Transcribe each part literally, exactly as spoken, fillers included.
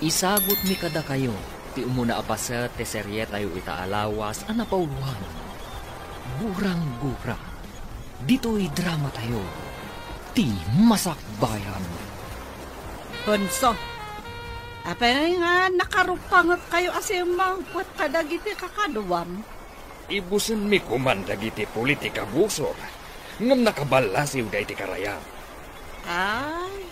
Isagutmi kadakayo ti umuna a paset ti serietayo ita a lawas a napauloan, Gurang-gurang. Ditoy dramatayo, ti Masakbayan. Ponso, apay nga nakarupangetkayo a simmangpet kadagiti kakaduam? Ibusenmi koman dagiti puli ti kabusor, ngem nakaballasiw daydi karayam. Ay,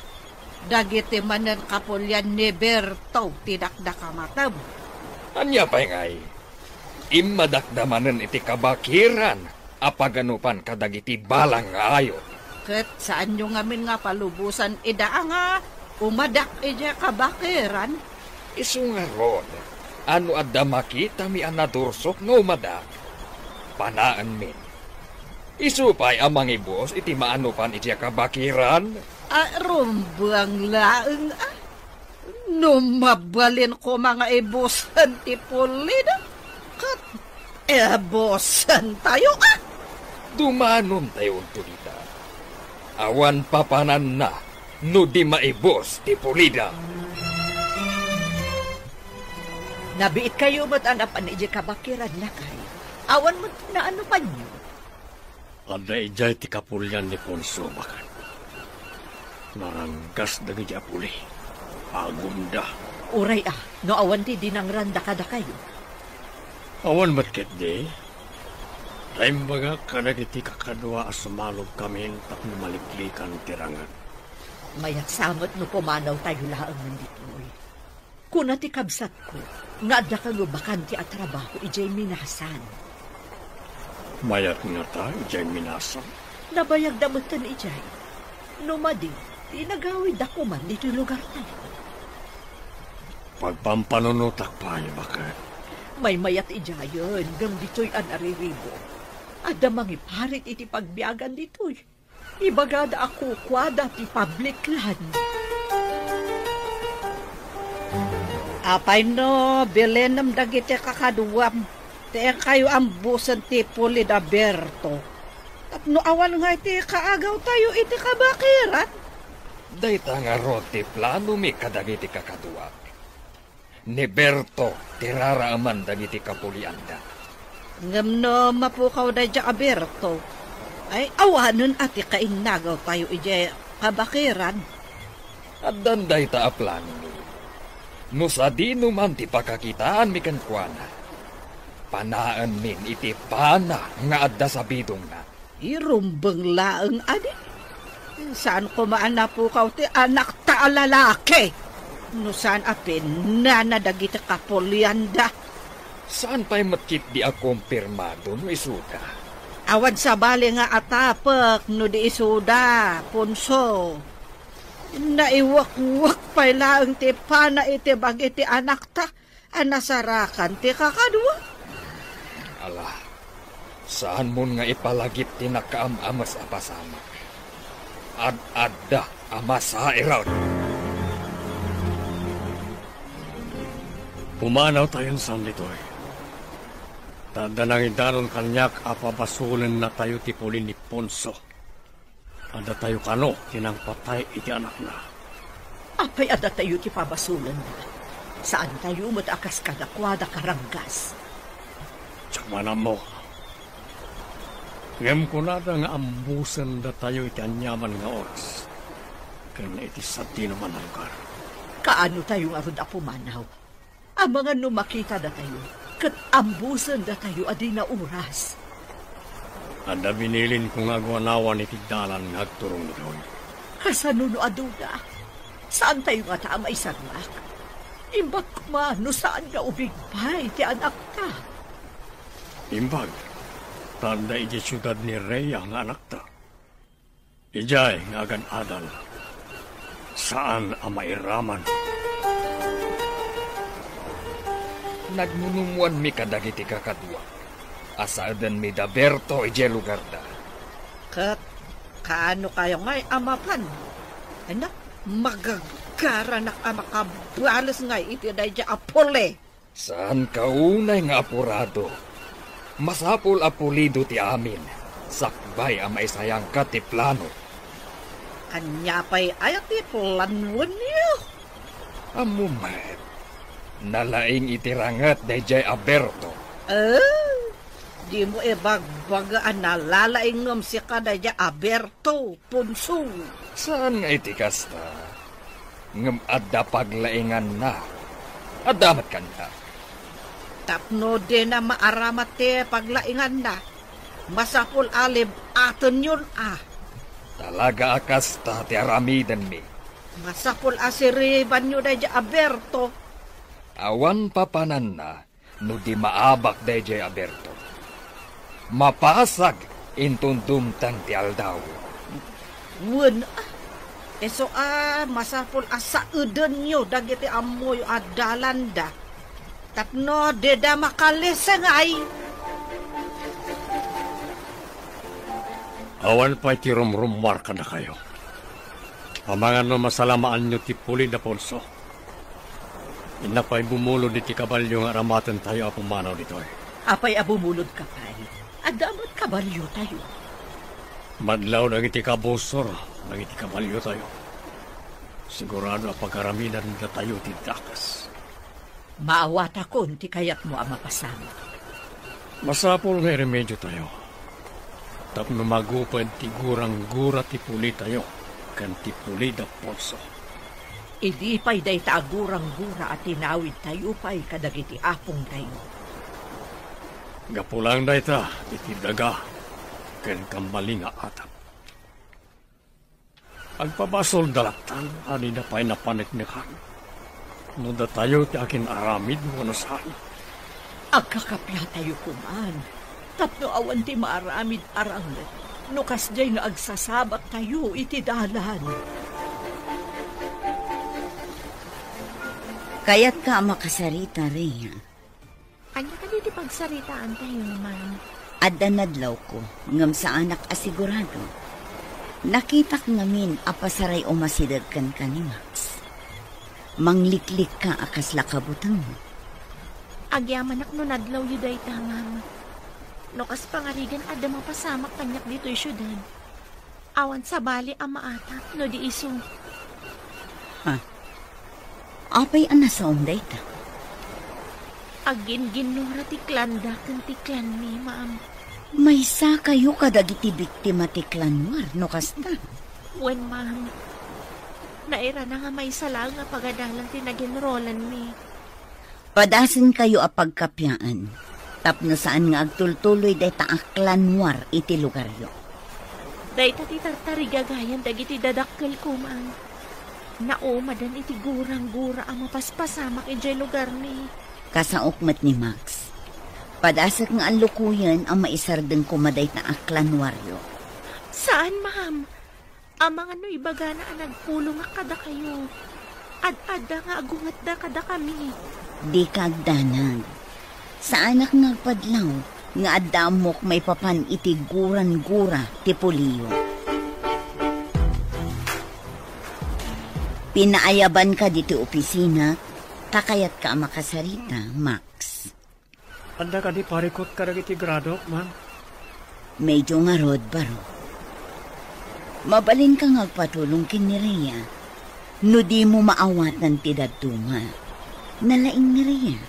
dagiti manen kapulian ni Berto ti dakdakamatem. Ania pay ngay? Immadakda manen iti kabakiran a paganupan kadagiti balang nga ayo. Ket saanyo ngamin nga palubosan ida a nga umadak idiay kabakiran? Isu ngarud, a no adda makitami a nadursok nga umadak, panaenmin. Isu pay a mangibus iti maanupan idiay kabakiran. A, rumbeng laeng, a. No mabalin koma nga ibusen ti pulida, ket ibusen tayo, a. Dumanontayo unto dita. Awan papananna no di maibus ti pulida. Nabiitkayo met a napan idiay kabakiran, lakay. Awan met naanupanyo. Adda idiay ti kapulian ni Ponso, baket. Naranggas dagiti a puli. Agumda. Uray a, no awan ti dinangranda kadakayo. Awan met ketdi. Naimbagak kadagiti kakadua a sumalubkamin tapno maliklikan ti ranget. Mayat sa met no pumanawtayo laengen ditoy. Kuna ti kabsatko nga adda kano bakante a trabaho idiay Minasan. Mayat ngata idiay Minasan? Nabayagda metten idiay. No madi, inagawidda koman ditoy lugartayo. Pagpampanunotak pay, baket. Maymayat idiayen, ngem ditoy a nariribuk. Adda mangiparit iti pagbiagan ditoy. Ibagada a kukuada ti public land. Apay no bilenem dagiti kakaduam, ti inkayo ambusen ti puli da Berto. Tapno awan nga iti kaagawtayo iti kabakiran? Dayta ngarud ti planomi kadagiti kakaduak. Ni Berto ti raraeman dagiti kapulianda. Ngem no mapukaw daydiay a Berto, ay awanen a ti kainnagawtayo idiay kabakiran. Addan dayta a planomi. No sadino man ti pakakitaanmi kenkuana, panaenmin iti pana nga adda sabidongna. Irumbeng laeng adi. Saan koma a napukaw ti anakta a lalaki. No saan a pinnana dagiti kapulianda. Saan pay met ketdi a kumpirmado no isuda. Awan sabali nga atapek no di isuda, Ponso. Naiwekwek pay laeng ti pana iti bagi ti anakta a nasarakan ti kakadua. Ala, saanmon nga ipalagip ti nakaam-ames a pasamak. Ad-adda a masairek. Pumanawtayon saan ditoy. Ta adda nangidanon kaniak a pabasolennatayo ti puli ni Ponso. Addatayo kano ti nangpatay iti anakna. Apay a datayo ti pabasolenna? Saantayo met a kas kadakuada karanggas. Diak man ammo. Ngem kunada nga ambusen datayo iti aniaman nga oras ken iti sadino man a lugar. Kaano tayo ngarud a pumanaw? Amangan no makita datayo, ket ambusen datayo a dina oras. Adda binilinko nga aguanawan iti dalan nga agturong ditoy. Kasano no aduna? Saan tayo ngata a maisaruak? Imbag koma no saan nga ubing pay ti anakta. Imbag, ta adda idiay siudad ni Rhea nga anakta. Idiay nga agan-adal, saan a mairaman. Nagmunumuanmi kadagiti kakadua a saedenmi da Berto idiay lugarda. Ket kaano kayo ngay a mapan? Ay, nak, magagaranak a makabales ngay iti daydiay a puli. Saanka unay nga apurado. Masapul a pulido ti amin, sakbay a maisayangka ti plano. Ania pay aya ti planoenyo? Ammom met, nalaing iti ranget daydiay a Berto. Eh? Dimo ibagbaga a nalalaing ngem sika daydiay a Berto, Ponsong? Saan nga iti kasta, ngem adda paglainganna. Adda met kaniak. Tapno dina maaramat ti paglainganna, masapul a lib-atenyon a. Talaga a kasta ti aramidenmi. Masapul a siribanyo daydiay a Berto. Awan papananna no di maabak daydiay a Berto. Mapasag inton dumteng ti aldaw. Wen, ah, isu a masapul a saedenyo dagiti ammoyo a dalanda. Tapno dida makalisengay. Awan pay ti rumrummuar kadakayo. Amangan no masalamaanyo ti puli da Ponso. Innak pay bumulod iti kabalio nga aramatentayo a pumanaw ditoy. Apay a bumulodka pay? Adda met kabaliotayo. Madlaw dagiti kabusor dagiti kabaliotayo. Sigurado a pagaramidandatayo ti dakes. Maawatakon ti kayatmo a mapasamak. Masapul nga iremediotayo tapno maguped ti gurang-gura ti pulitayo ken ti puli da Ponso. Idi pay dayta a gurang-gura a tinawidtayo pay kadagiti apongtayo. Gapu laeng dayta iti daga ken kammalinga atap. Agpabasolda latta a dida pay napaneknekan no datayo ti akin-aramid wenno saan. Agkakapiatayo koman tapno awan ti maaramid a ranget no kasdiay nga agsasabaktayo iti dalan. Kayatka a makasarita, Rhea? Ania kadi ti pagsaritaantayo, ma'am? Adda nadlawko, ngem saanak a sigurado. Nakitak ngamin a pasaray umasideg kenka ni Max. Mangliklikka a kasla kabutengmo. Agyamanak no nadlawyo dayta, ma'am. No kas pangarigan, adda mapasamak kaniak ditoy siudad. Awan sabali a maatap no di isu. Ha? Apay a nasaom dayta? Agginginnura ti klanda ken ti klanmi, ma'am. Maysakayo kadagiti biktima ti klan War no kasta? Wen, ma'am. Nairana nga maysa laeng a pagadalan ti naginrolanmi. Padasenkayo a pagkapiaan tapno saan nga agtultuloy dayta a klan War iti lugaryo. Dayta ti tartarigagayan dagiti dadakkelko, ma'am. Naumadan iti gurang-gura a mapaspasamak idiay lugarmi. Kasaok met ni Max. Padasek nga allukoyen a maisardeng koma dayta a klan Waryo. Saan, ma'am. Amangan no ibagana a nagpulongak kadakayo. Ad-adda nga agungetda kadakami. Dika agdanag. Saanak nga agpadlaw nga adda ammok maipapan iti gurang-gura ti puliyo. Pinaayabanka ditoy opisina, ta kayatka a makasarita, Max. Adda kadi parikut kadagiti gradok, ma'am? Medyo ngarud, baro. Mabalinka nga agpatulong ken ni Rhea. No dimo maawatan ti dadduma, nalaing ni Rhea.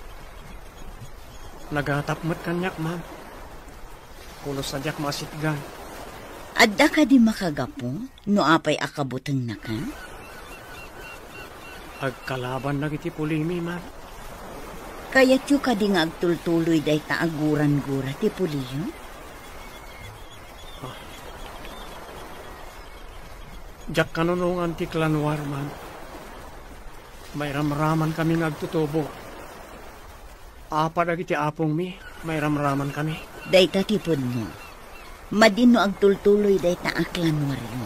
Nagatap met kaniak, ma'am. Pulos a diak maasitgan. Adda kadi makagapu no apay a kabutengnaka? Agkalaban dagiti pulimi, ma'am. Kayatyo kadi nga agtultuloy dayta a gurang-gura ti puliyo? Ah. Diak kanunongan ti klan War, ma'am. Mairamraman kami nga agtutubo. Apa dagiti apongmi, mairamraman kami. Dayta ti pudno. Madi no agtultuloy dayta a klan Waryo.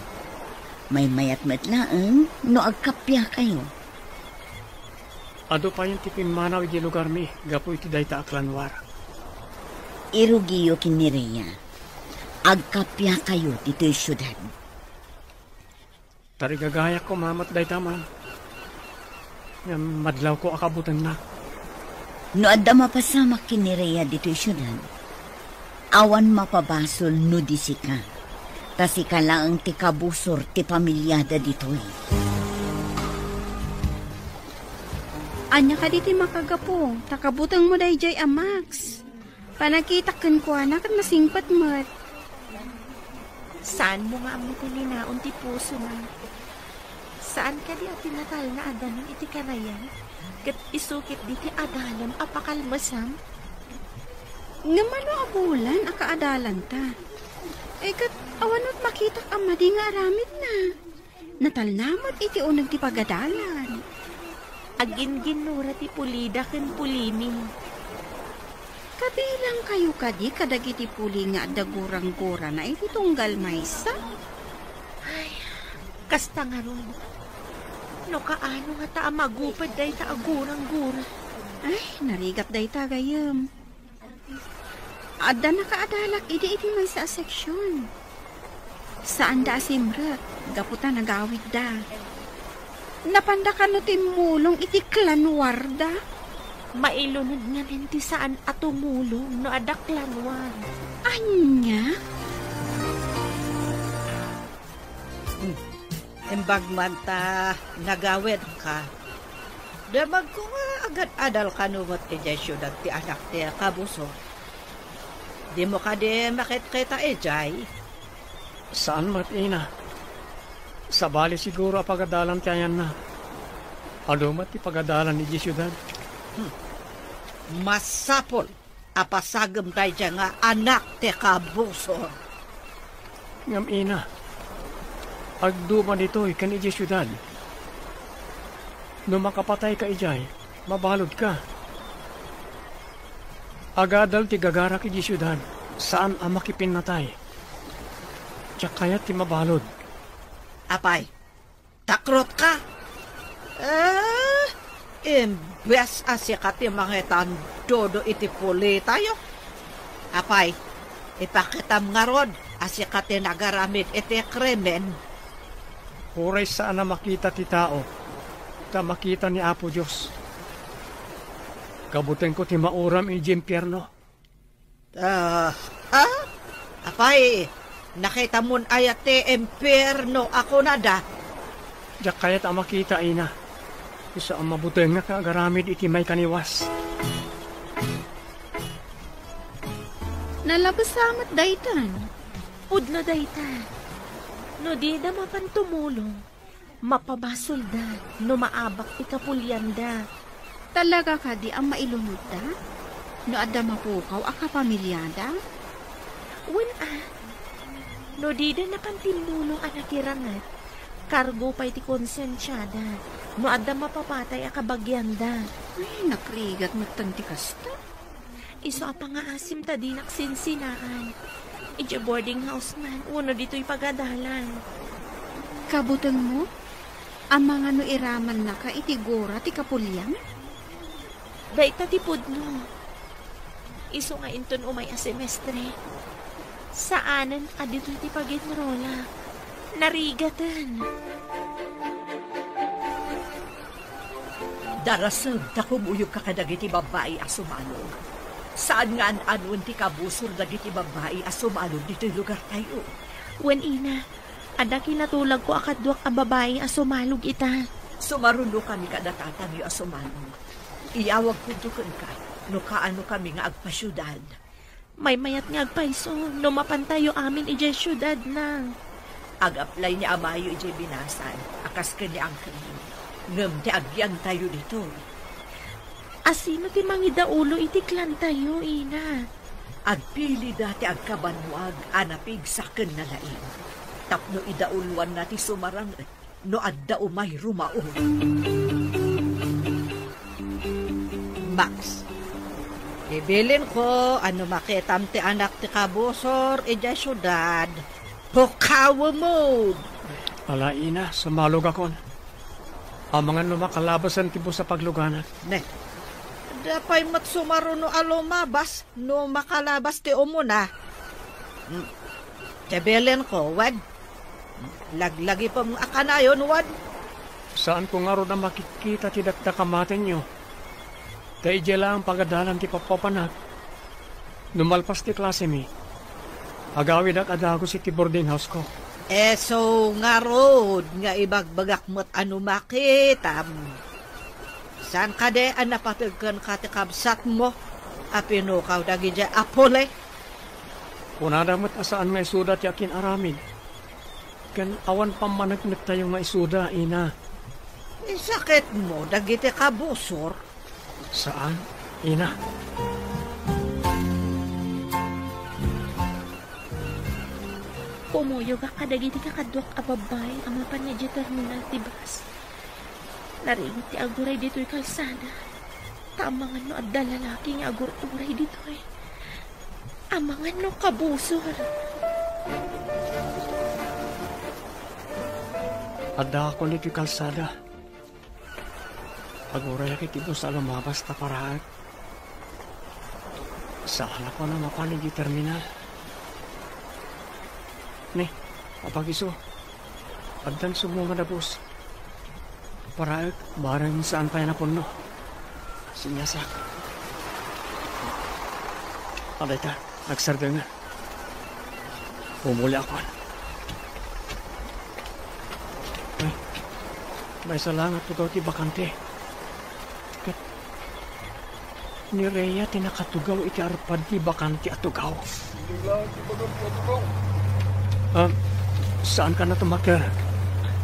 Maymayat met laeng no agkappiakayo. Adu payen ti pimmanaw iti lugarmi gapu iti dayta a klan War. Irugiyo ken ni Rhea. Agkappiakayo ditoy siudad. Tarigagayak koma met dayta, ma'am. Ngem madlawko a kabutennak. No adda mapasamak ken ni Rhea ditoy siudad, awan mapabasol no di sika. Ta sika laeng ti kabusor ti pamiliada ditoy. Ania kadi ti makagapu? Ta kabutengmo daydiay a Max. Panagkitak kenkuana ket nasingpet met. Saanmo nga ammo ti linaon ti pusona? Saan kadi a tinatalna a danum iti kanayan? Ket isu ketdi ti adalem a pakalmesam? Ngem ano a bulan a kaadalanta? Eh, ket awan met makitak a madi nga aramidna. Natalna met iti uneg ti pagadalan. Aginginnura ti pulida ken pulimi. Kabilangkayo kadi kadagiti puli nga adda gurang-gurana iti tunggal maysa? Ay, kasta ngarud. No kaano ngata a maguped dayta a gurang-gura? Ay, narigat dayta, gayyem. Adda nakaadalak idi iti maysa a seksion. Saanda a simrek, gapu ta nagawidda. Napanda kano timmulong iti clan warda? Mailunod ngamin ti saan a tumulong no adda clan war. Ania? Hmm. Imbag man ta nagawidka. Damagko nga agad-adal kano met idiay siudad ti anak ti kabusor. Dimo kadi makitkita idiay? Saan met, ina. Sabali siguro a pagadalan ti ayanna. Adu met ti pagadalan idiay siudad. Hmm. Masapul a pasagem daydiay nga anak ti kabusor. Ngem, ina, agduma ditoy ken idiay siudad. No makapatayka idiay, mabaludka. Agadal ti gagarak idiay siudad, saan a makipinnatay. Diak kayat ti mabalud. Apay, takrotka? Eh, imbes a sika ti mangitandudo iti pulitayo. Apay, ipakitam ngarud a sika ti nagaramid iti krimen. Uray saan a makita ti tao, ta makita ni Apo Dios. Kabutengko ti mauram idiay impierno. Ah, ah? Apay, nakitamon aya ti impierno a kunada? Diak kayat a makita, ina. Isu a mabutengak nga agaramid iti maikaniwas. Nalabes sa met daytan. Pudno dayta. No dida mapan tumulong, mapabasolda no maabak ti kapulianda. Talaga kadi a mailunodda? No adda mapukaw a kapamiliada? Wen a, no dida napan timmulong a nakiranget, kargo pay ti konsensiada no adda mapapatay a kabagianda. Ay, nakrigat metten ti kasta. Isu a pangaasim ta dinak sinsinaan. Idiay boarding house man, wenno ditoy pagadalan. Kabutengmo? Amangan no iramannaka iti gura ti kapulian? Dayta ti pudno. Isu nga inton umay a semestre, saanen a ditoy ti pag-enrollak. Narigaten. Darasem ta kumuyogka kadagiti babbai a sumalog. Saan nga an-anuen ti kabusor dagiti babbai a sumalog ditoy lugartayo. Wen, ina, adda kinatulagko a kaduak a babai a sumalog ita. Sumarunokami kada tatangyo a sumalog. Iyawagkonto kenka no kaanokami nga agpasiudad. Maymayat nga agpayso no mapantayo amin idiay siudad na. Ag-apply ni amayo idiay binasan a kas ken ni angkelyo, ngem ti agyantayo ditoy. Asino ti mangidaulo iti clantayo, ina? Agpilida ti agkabannuag a napigsa ken nalaing tapno idauloanna ti sumaranget no adda umay rumaon. Max, ibilinko a no makitam ti anak ti kabusor idiay siudad, pukawemon! Ala, ina, sumalogakon. Amangan no makalabasen ti bus a pagluganak. Ne, dapay met sumaruno a lumabas no makalabas ti umuna. Hmm. Ti bilinko, wen? Laglagipem a kanayon, wen? Saanko ngarud a makitkita ti dakdakamatenyo. Ta idiay laeng pagadalan ti papapanak. No malpas ti klasemi, agawidak a dagus iti boarding house-ko. Isu ngarud nga ibagbagak met a no makitam. Saan kadi a napateg kenka ti kabsatmo a pinukaw dagidiay a puli? Kunada met a saan nga isuda ti akin-aramid. Ken awan pammaneknektayo nga isuda, ina. Isakitmo dagiti kabusor? Saan, ina. Kumuyogak kadagiti kakaduak a babbai a mapan idiay terminal ti bus. Naringit ti aguray ditoy kalsada. Ta amangan no adda lalaki nga agur-uray ditoy. Amangan no kabusor. Adda ako ditoy kalsada. Agurayak iti bus a lumabas ta paraek. Saan a kuno mapan iti terminal. Ni, apagiso. Addan sumungad a bus. Paraek, bareng saan pay a napunno. Siniasak. Adayta, nagsardengan. Umuli ako. Ay, maysa la nga tugaw ti bakante. Ket ni Rhea ti nakatugaw iti arpad ti bakante a tugaw. Ah, saan ka natumakder?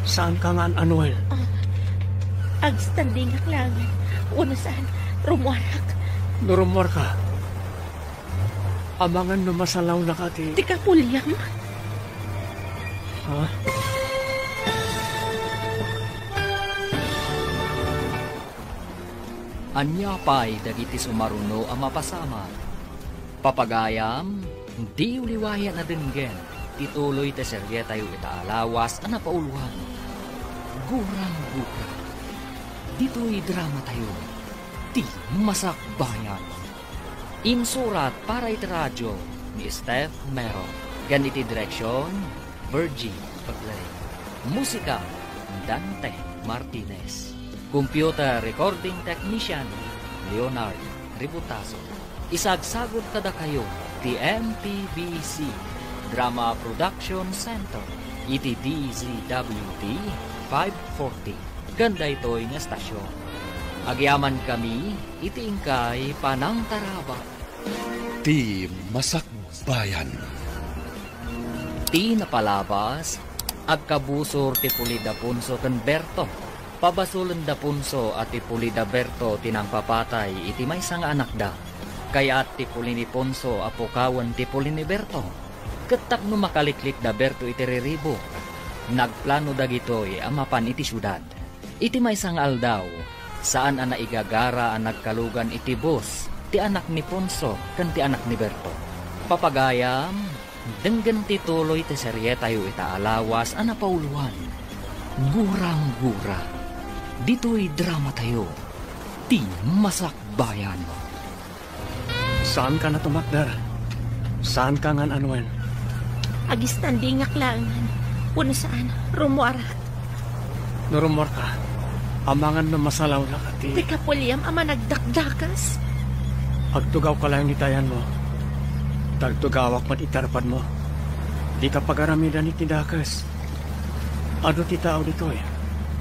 Saan ka nga an-anuel? Ah, agstandingak laengen. Wenno saan, rummuarak. No rummuar ka, amangan no masalaw na ka ti... Ti kapuliam. Ha? Ania pay dagiti sumaruno a mapasamak? Papagayam, diyo liwayan a denggen ti tuloy ti serietayo ita a lawas a napauloan, Gurang-gura. Ditoy dramatayo, ti Masakbayan. Insurat para iti radio ni Steph Mero, ken iti direksion, Virgie Paglaring. Musika, Dante Martinez. Computer Recording Technician, Leonard Ributazo. Isagsagut kadakayo ti M P B C Drama Production Center iti D Z W T five forty. Ken daytoy nga estasion, agyamankami iti inkay panangtarabak. Ti Masakbayan. Ti napalabas, agkabusor ti puli da Ponso ken Berto. Pabasolen da Ponso a ti puli da Berto ti nangpapatay iti maysa nga anakda. Kayat ti puli ni Ponso a pukawen ti puli ni Berto. Ket tapno makaliklik da Berto iti riribuk, nagplano dagitoy a mapan iti siudad. Iti maysa nga aldaw, saan a naigagara a nagkalugan iti bus ti anak ni Ponso ken ti anak ni Berto. Papagayam, denggen ti tuloy ti serietayo ita a lawas a napauloan, Gurang-gura. Ditoy dramatayo, ti Masakbayan. Saan ka natumakder? Saan ka ngan-anuen? Agistandingak laengen. Wenno saan, rummuarak. No rummuar ka, amangan no masalaw na ka ti... Ti kapuliam a managdakdakes. Agtugaw ka laeng iti ayanmo. Ta agtugawak met iti arpadmo. Dika pagaramidan iti dakes. Adu ti tao ditoy,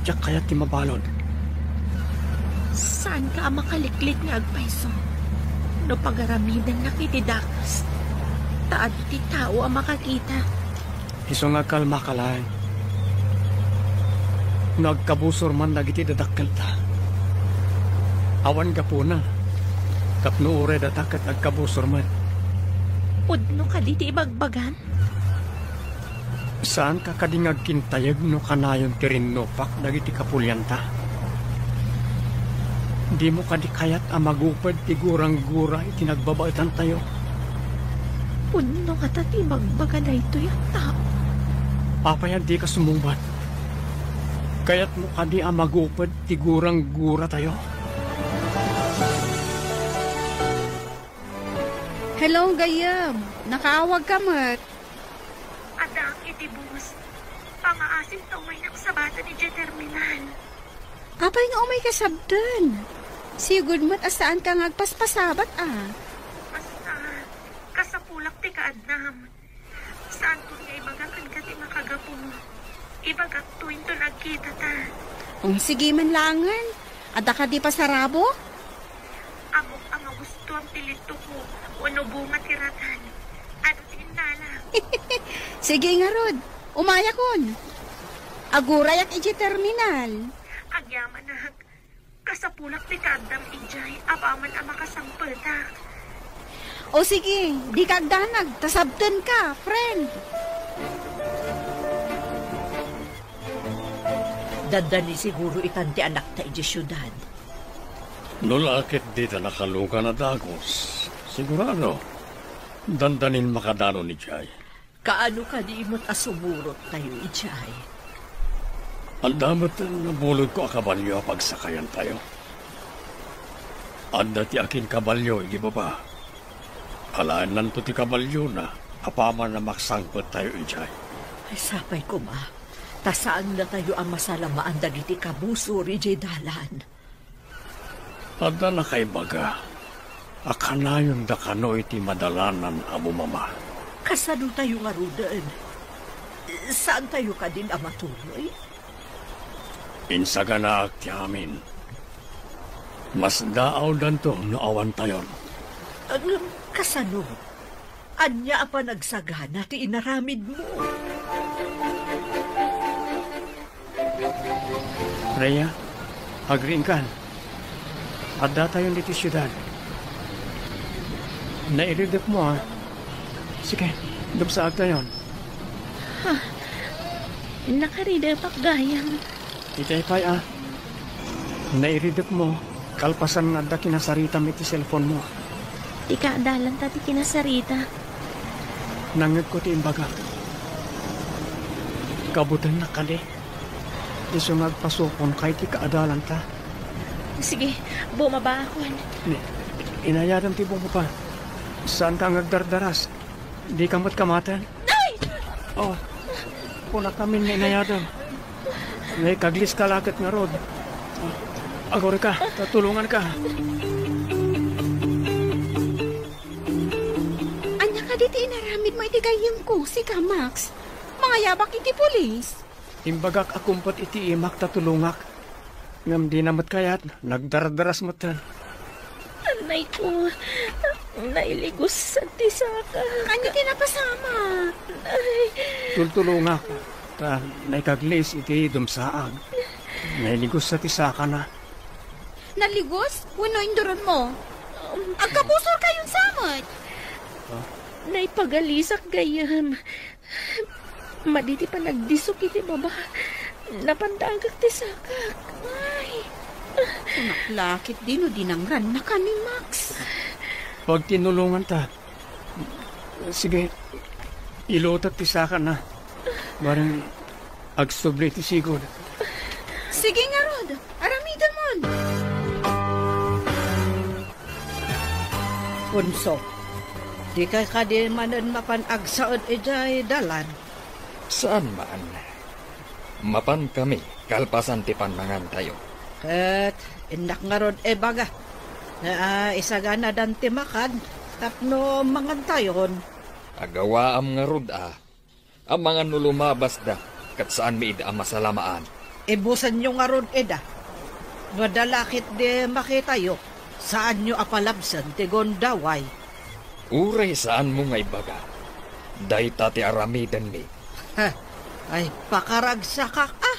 diak kayat ti mabalud. Saanka a makaliklik nga agpayso no pagaramidannak iti dakes, ta adu ti tao a makakita. Isu nga agkalmaka laeng. No agkabusor man dagiti dadakkelta, awan gapuna tapno uray data ket agkabusor met. Pudno kadi ti ibagbagam? Saanka kadi nga agkintayeg no kanayon ti rinnupak dagiti kapulianta? Dimo kadi kayat a maguped ti gurang-gura iti nagbabaetantayo? Pudno ngata ti ibagbaga daytoy a tao. Apay a dika sumungbat? Kayatmo kadi a maguped ti gurang-guratayo? Hello, gayyem. Nakaawagka met. Addaak iti bus. Pangaasim ta umaynak sabaten idiay terminal. Apay nga umayka sabten? Sigud met a saanka nga agpaspasabat a. Basta, kasapulak ti kaadnam. Saanton nga ibaga kenka ti makagapu. Ibagakto inton agkitata. Um, sige man laengen. Adda kadi pasarabo? Ammok a magustuam ti litoko wenno bunga ti ratan. Adu ti intalam. Sige ngarud, umayakon. Agurayak idiay terminal. Agyamanak, kasapulak ti kaaddam idiay apaman a makasangpetak. O sige, dika agdanag, ta sabtenka, friend. Dandani siguro itan ti anakta idiay siudad. No la ket dita nakalugan a dagus, sigurado, dandanin makadanon idiay. Kaano kadi met a sumurottayo idiay? Adda met nabulodko a kabalio a pagsakayantayo. Adda ti akinkabalio idi baba. Alaennanto ti kabaliona apaman a maksangpettayo idiay. Ay, sapay koma, ta saannatayo a masalamaan dagiti kabusor idiay dalan. Adda nakaibaga a kanayonda kano iti madalanan a bumaba. Kasanotayo ngaruden? Saantayo kadin a matuloy? Insaganaak ti amin. Masdaawdanto no awantayon. Ngem kasano? Ania a panagsagana ti inaramidmo? Rhea, agriingkan. Addatayon ditoy siudad. Nairidepmo, a. Sige, dumsaagtayon. Ha? Nakaridepak gayam. Itay pay, a. Nairidepmo, kalpasan nga adda kinasaritam iti cellphone-mo. Ti kaadalanta ti kinasarita. Nangngegko ti imbagak. Kabutannak kadi. Isu nga agpasukonka iti kaadalanta. Sige, bumaba akon. Ni, inayadem ti bumaba. Saanka nga agdardaras. Dika met kamaten. Ay! Oh, kunakamin nga inayadem. Naikaglis ka la ket ngarud. Agurika, ta tulonganka. Ania kadi ti inaramidmo iti gayyemko, sika, Max? Mangayabak iti pulis? Imbagak a kumpet iti imak ta tulongak. Ngem dina met kayat, nagdardaras metten. Anayko, nailigusat ti saka. Ania ti napasamak? Ay. Tultulongak, ta naikaglis iti dumsaag. Nailigusat ti sakana. Naligos? Wenno induronmo? Agkabusorkayon sa met? Huh? Naipagalisak gayyem. Madi ti panagdisok iti baba. Napantagak ti sakak. Ay. Kunak la ketdi no dinangrannaka ni Max. Pagtinulonganta. Sige, ilutek ti sakana. Bareng agsubli ti sigud. Sige ngarud, aramidemon. Punso, dika kadi manen mapan agsaed idiay dalan? Saan man. Mapankami kalpasan ti pannangantayo. Ket innak ngarud ibaga nga isaganadan ti makan tapno mangantayon. Agawaam ngarud a, amangan no lumabasda ket saanmi ida a masalamaan. Ibusenyo ngarud ida. No adda la ketdi makitayo, saanyo a palabsen ti gundaway. Uray saanmo nga ibaga, dayta ti aramidenmi. Ha, ay pakaragsakak a.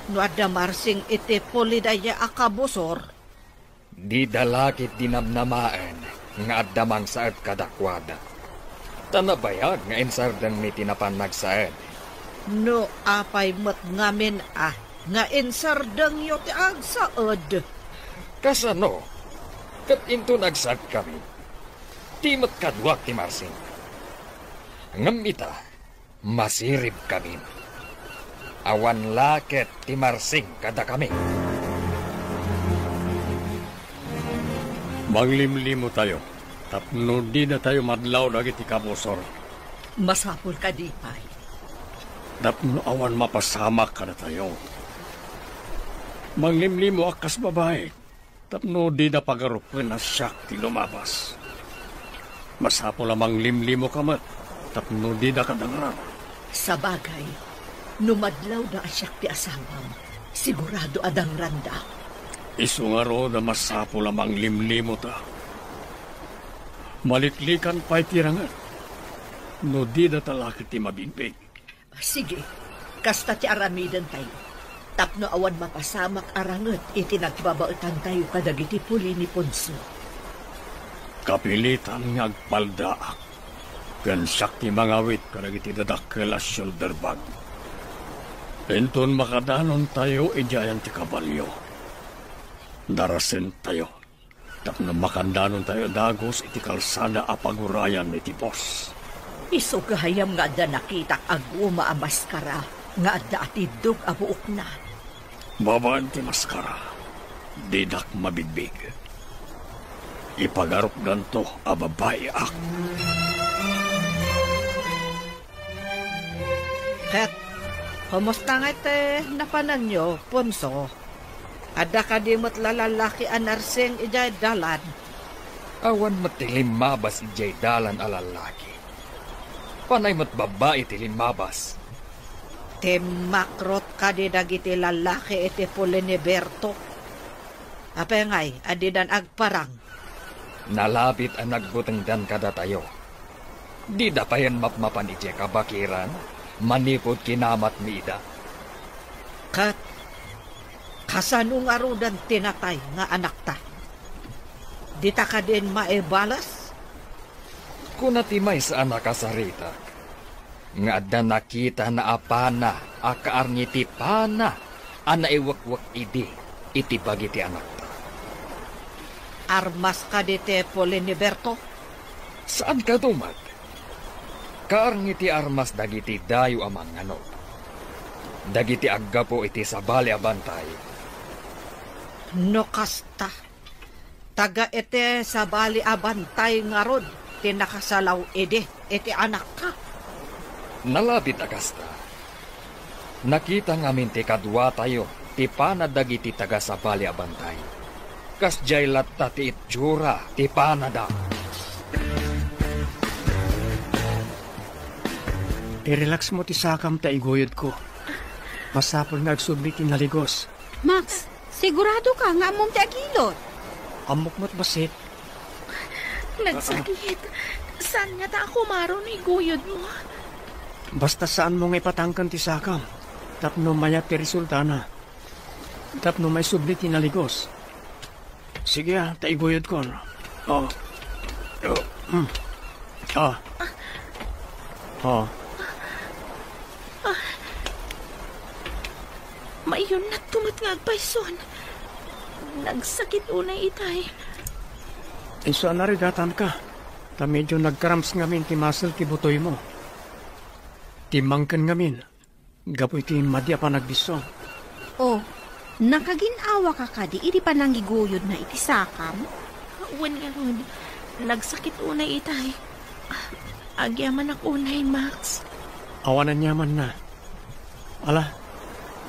No adda marsing iti pulidaya a kabusor. Dida la ketdi namnamaen nga adda mangsaed kadakuada. Ta nabayag nga insardengmi ti napan nagsaed. No apay met ngamin a nga insardengyo ti agsaed? Kasano? Ket inton agsaedkami, ti met kaduak ti marsing. Ngem ita, masiribkamin. Awan la ket ti marsing kadakami. Manglimlimotayo tapno dinatayo madlaw dagiti kabusor. Masapul kadi pay. Tapno awan mapasamak kadatayo. Manglimlimoak kas babai. Tapno dida pagarupen a siak ti lumabas. Masapul a manglimlimoka met tapno dida kadangran. Sabagay, no madlawda a siak ti asawam, sigurado a dangranda. Isu ngarud a masapul a manglimlimota. Maliklikan pay ti ranget no dida talakit ti mabigbig. Sige, kasta ti aramidentayo, tapno awan mapasamak a ranget iti nagbabaetantayo kadagiti puli ni Ponso. Kapilitan nga agpaldaak, ken siak ti mangawit kadagiti dadakkel a shoulder bag. Inton makadanontayo idiay ayan ti kabalio, darasentayo. Tapno makandanontayo dagus iti kalsada a pagurayan iti bus. Isu gayam nga adda nakitak a guma a maskara nga adda atiddog a buokna. Babaen ti maskara, didak mabigbig. Ipagarupdanto a babaiak. Ket, kumusta ngay ti napananyo, Ponso? Adda kadi met la lallaki a narsing idiay dalan? Awan met ti limmabas idiay dalan a lallaki. Panay met babbai ti limmabas. Timmakrot kadi dagiti lallaki iti puli ni Berto? Apay ngay a didan agparang? Nalabit a nagbutengdan kadatayo. Dida payen mapmapan idiay kabakiran manipud kinamatmi ida. Ket kasano ngaruden ti natay nga anakta? Dita kadin maibalas? Kuna ti maysa a nakasaritak nga adda nakitana a pana a kaarngi ti pana a naiwekwek idi iti bagi ti anakta. Armas kadi ti puli ni Berto? Saan kadi met? Kaarngi ti armas dagiti dayo a mangnganod, dagiti aggapu iti sabali a bantay. No kasta, taga iti sabali a bantay ngarud ti nakasalaw idi iti anakka. Nalabit a kasta. Nakita ngamin ti kaduatayo ti pana dagiti taga sabali a bantay. Kasdiay latta ti itsura ti panada. I-relax mo ti sakam ta iguyod ko. Masapul nga agsubli ti naligos. Max, sigurado ka nga ammom ti agilot? Ammok met bassit. Nagsakit. Saan nga ta a kumaro no iguyod mo? Basta saan mo nga ipatangken ti sakam. Tapno mayat ti resultana. Tapno maisubli ti naligos. Sige, ah, ta iguyod kon. Oh. Oh. Hmm. Ah. Oh. Maiyunnatko met nga agpayson. Nagsakit unay itay. Isu a narigatanka, ta medyo nagkaramps ngamin ti muscle ti butoymo. Timmangken ngamin, gapu iti madi a panagbisso. Oh, nakagin-awaka kadi idi panangiguyodna iti sakam? Wen ngarud, nagsakit unay itay. Agyamanak unay, Max. Awan aniamanna. Ala,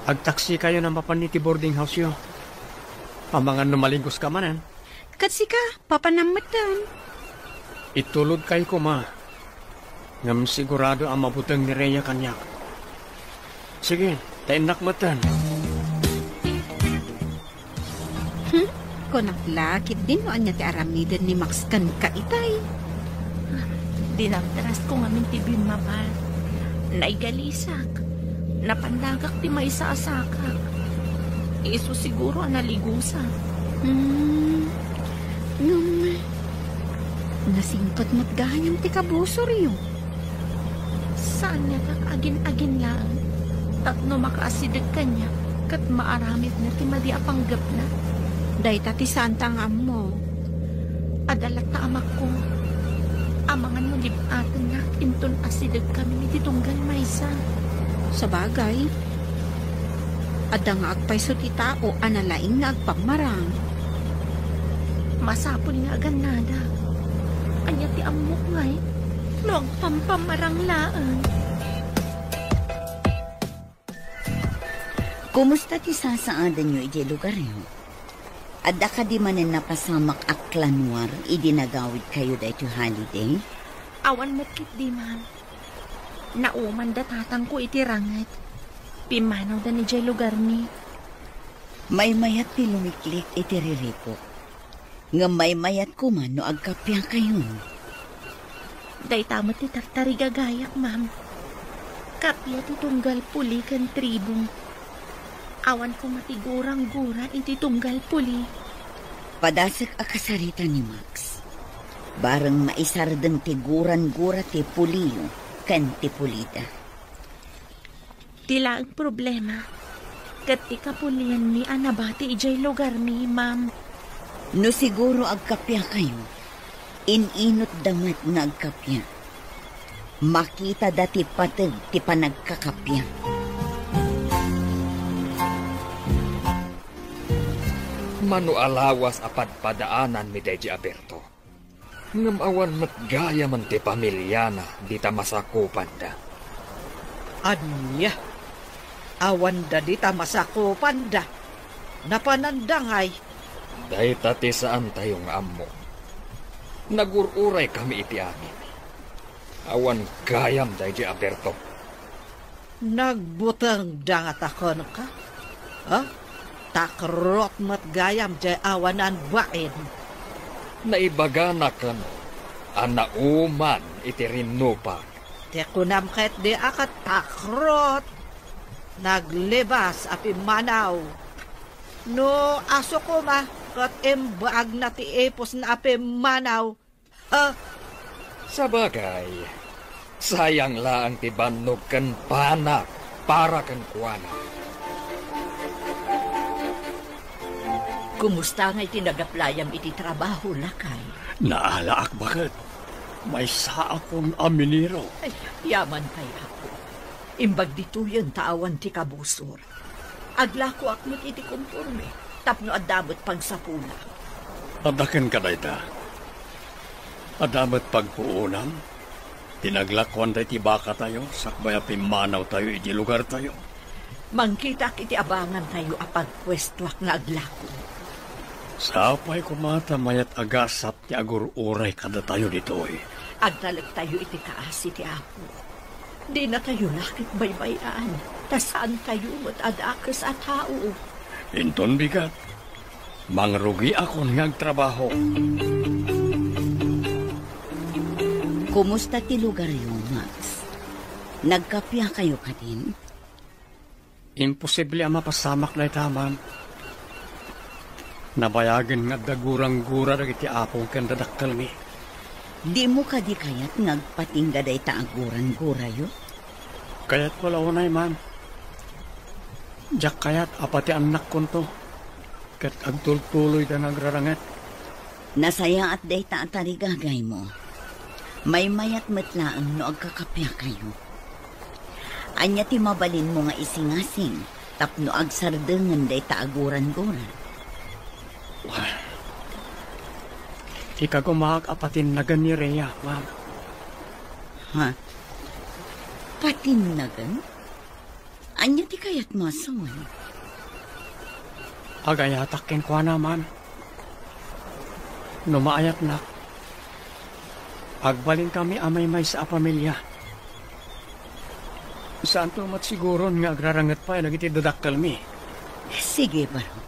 agtaksikayon a mapan iti boarding house-yo. Amangan no maligos ka manen. Ket sika, papanam metten. Itulodkay koma. Ngem sigurado a mabuteng ni Rhea kaniak. Sige, ta innak metten. Hmm? Kunak la, ketdin no ania ti aramiden ni Max kenka itay. Dinagdarasko ngamin ti bimmaba. Naigalisak. Napannagak ti maysa a sakak. Isu siguro a naligusak. Hmm. Ngem, nasingpet met gayam ti kabusoryo. Saan nga ta agin-agin laeng tapno makaasideg kaniak ket maaramidna ti madi a panggepna. Dayta ti saanta nga ammo. Adda latta amakko. Amangan no lib-atennak inton asidekkami iti tunggal maysa. Sabagay, adda nga agpayso ti tao a nalaing nga agpammarang. Masapul nga agannadak. Ania ti ammok ngay no agpampamarang laeng? Kumusta ti sasaadanyo idiay lugaryo? Adda kadi manen napasamak a klanuar idi nagawidkayo daytoy holiday? Awan met ketdi, ma'am. Naumanda tatangko iti ranget. Pimmanawdan idiay lugarmi. Maymayat ti lumiklik iti riripok. Ngem maymayat koma no agkappiakayon. Dayta met ti tartarigagayak, ma'am. Kappia ti tunggal puli ken tribo. Awan koma ti gurang-gura iti tunggal puli. Padasek a kasarita ni Max. Bareng maisardeng ti gurang-gura ti puliyo ken ti pulida. Ti laeng problema, ket ti kapulianmi a nabati idiay lugarmi, ma'am. No siguro agkappiakayo, in-inotda met nga agkappia. Makitada ti pateg ti panagkakappia. Mano a lawas a padpadaananmi daydi a Berto. Ngem awan met gayamen ti pamiliana dita masakupanda. Ania? Awanda dita masakupanda? Napananda ngay? Dayta ti saantayo nga ammo. Nagur-uraykami iti amin. Awan gayam daydi a Berto. Nagbutengda ngata kenka? Ha? Takrot met gayam diay awanan bain. Naibagana kano a nauman iti rinnupak. Ti kunam ketdi a ket takrot. Naglibas a pimmanaw. No aso koma ket imbaagna ti ipusna a pimmanaw, Ha? Sabagay, sayang laeng ti bannog ken panak para kenkuana. Kumusta ngay ti nagaplayam iti trabaho, lakay? Naalaak baket. Maysaakon a minero. Ay, yaman kay, Apo. Imbag ditoyen ta awan ti kabusor. Aglakoak met iti komporme tapno adda met pagsapula. Adda kenka dayta. Adda met pagpuonam ti naglakoan daydi bakatayo sakbay a pimmanawtayo iti lugartayo. Mangkitak iti abangantayo a pagpuestoak nga aglako. Sapay koma ta mayat a gasat ti agur-uray kadatayo ditoy. Agtalektayo iti kaasi ti Apo. Dinatayo la ket baybay-an, ta saantayo met a dakes a tao. Inton bigat, mangrugiakon nga agtrabaho. Kumusta ti lugaryo, Max? Nagkappiakayo kadin? Imposible a mapasamak dayta, ma'am. Nabayagen nga adda gurang-gura dagiti apong ken dadakkelmi. Dimo kadi kayat nga agpatingga dayta a gurang-gurayo? Kayatko la unay, ma'am. Diak kayat a pati annakkonto ket agtultuloyda nga agraranget. Nasayaat dayta a tarigagaymo. Maymayat met laeng no agkakappiakayo. Ania ti mabalinmo nga isingasing tapno agsardengen dayta a gurang-gura? Ikagumaak a patinnagen ni Rhea, ma'am. Ha? Patinnagen? Ania ti kayatmo a sawen? Agayatak kenkuana, ma'am. No maayatnak, agbalinkami a maymaysa a pamilia. Saanto met siguron nga agraranget pay dagiti dadakkelmi. Sige, baro.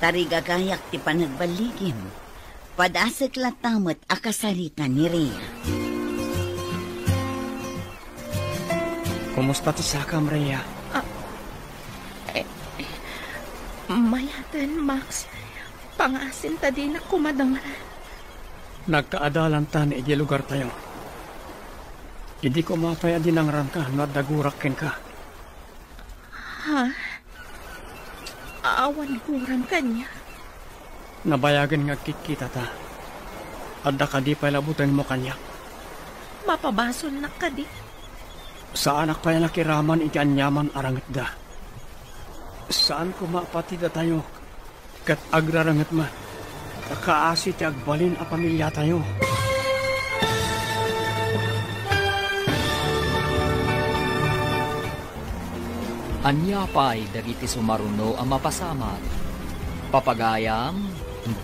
Tarigagayak ti panagballigim. Padasek latta met a kasarita ni Rhea. Kumusta ti sakam, Rhea? Ah, eh, mayaten, Max. Pangaasim ta dinak koma dangran. Nagkaadalantan iti lugartayo. Idi koma pay a dinangranka no adda gurak kenka. Ha? Awan gurang kaniak? Nabayagen nga agkitkitata. Adda kadi pay la butengmo kaniak? Mapabasolnak kadi? Saanak pay a nakiraman iti aniaman a rangetda. Saan koma a pati datayo ket agraranget met. Ta kaasi ti agbalin a pamiliatayo. Ania pay dagiti sumaruno a mapasamak? Papagayam,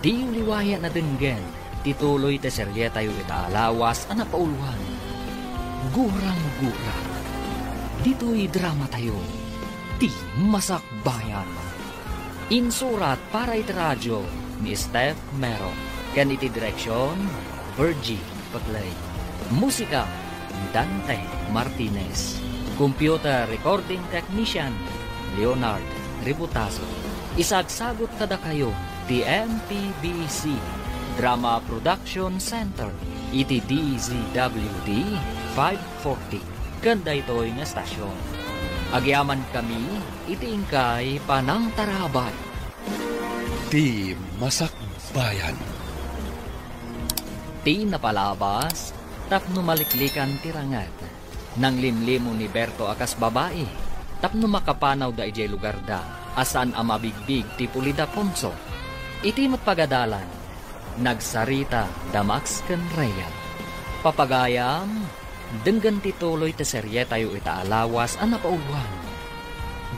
diyo liwayan a denggen ti tuloy ti serietayo ita a lawas a napauloan, Gurang-gura. Ditoy dramatayo, Ti Masakbayan. Insurat para iti radio ni Steph Mero, ken iti direksion, Virgie Paclay. Musika, Dante Martinez. Computer recording technician, Leonard Ributazo. Isagsagut kadakayo ti M P B C Drama Production Center iti D Z W D five forty ken daytoy nga estasion. Agyamankami iti inkay panangtarabay. Ti Masakbayan. Ti napalabas tapno maliklikan ti ranget. Nanglimlimo ni Berto a kas babai tapno makapanawda idiay lugarda a saan a mabigbig ti Pulida Ponso. Iti met pagadalan, nagsarita da Max ken Rhea. Papagayam, denggen ti tuloy ti serietayo ita a lawas a napauluan,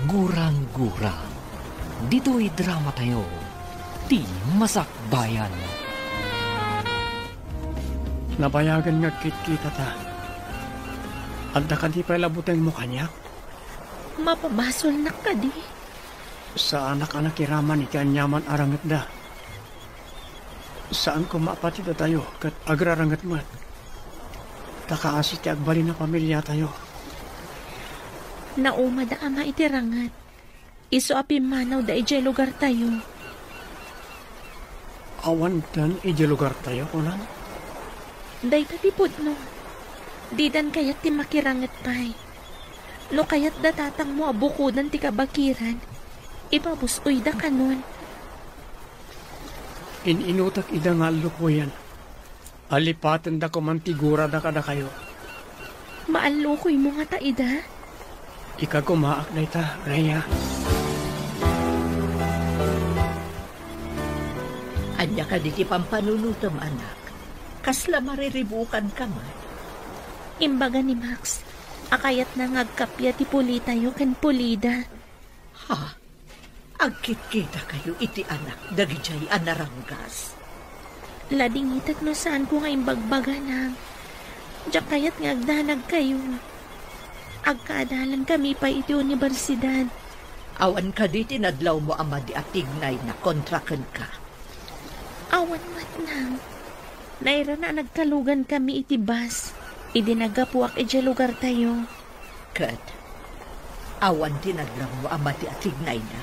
Gurang-gura. Ditoy dramatayo, Ti Masakbayan. Nabayagen nga agkitkitata. Adda kadi pay la butengmo kaniak? Mapabasolnak kadi? Saanak a nakiraman iti aniaman a rangetda. Saan koma a pati datayo ket agraranget met. Ta kaasi ti agbalin a pamiliatayo. Naumada ama iti ranget. Isu a pimmanawda idiay lugartayo. Awanten idiay lugartayo, kunam? Dayta ti pudno. Didan kayat ti makiranget pay. No kayat da tatangmo a bukodan ti kabakiran, ipabus-oyda kanon. In-inutek ida nga allukoyen. Alipatenda koman ti gurada kadakayo. Maallukoymo ngata ida? Ikagumaak dayta, Rhea. Ania kadi ti pampanunotem, anak? Kasla mariribukanka man. Imbaga ni Max a kayatna nga agkappia ti pulitayo ken Pulida. Ha? Agkitkitakayo iti anak dagidiay a naranggas? Ladingitek no saanko nga imbagbaga, Nang. Diak kayat nga agdanagkayo. Agkaadalankami pay iti universidad. Awan kadi ti nadlawmo a madi a tignayna kontra kenka? Awan met, Nang. Nairana a nagkalugankami iti bus idi naggapuak idiay lugartayo. Ket awan ti nadlawmo a madi a tignayna?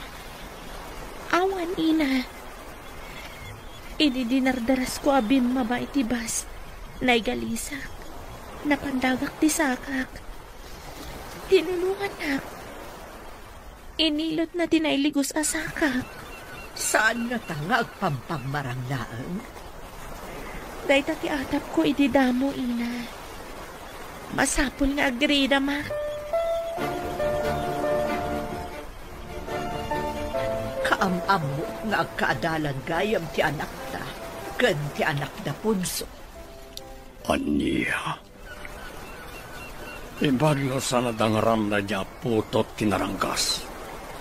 Awan, ina. Idi dinardarasko a bimmaba iti bus, naigalisak. Napandagak ti sakak. Tinulongannak. Inilotna ti nailigos a sakak. Saan ngata nga agpampagmarang laeng? Dayta ti atapko idi damo, ina. Masapul nga agrida, ma. Kaam-ammo nga agkaadalan gayam ti anakta ken ti anakda Ponso. Ania? Imbag no saan a dangaram daydi a putot ti naranggas.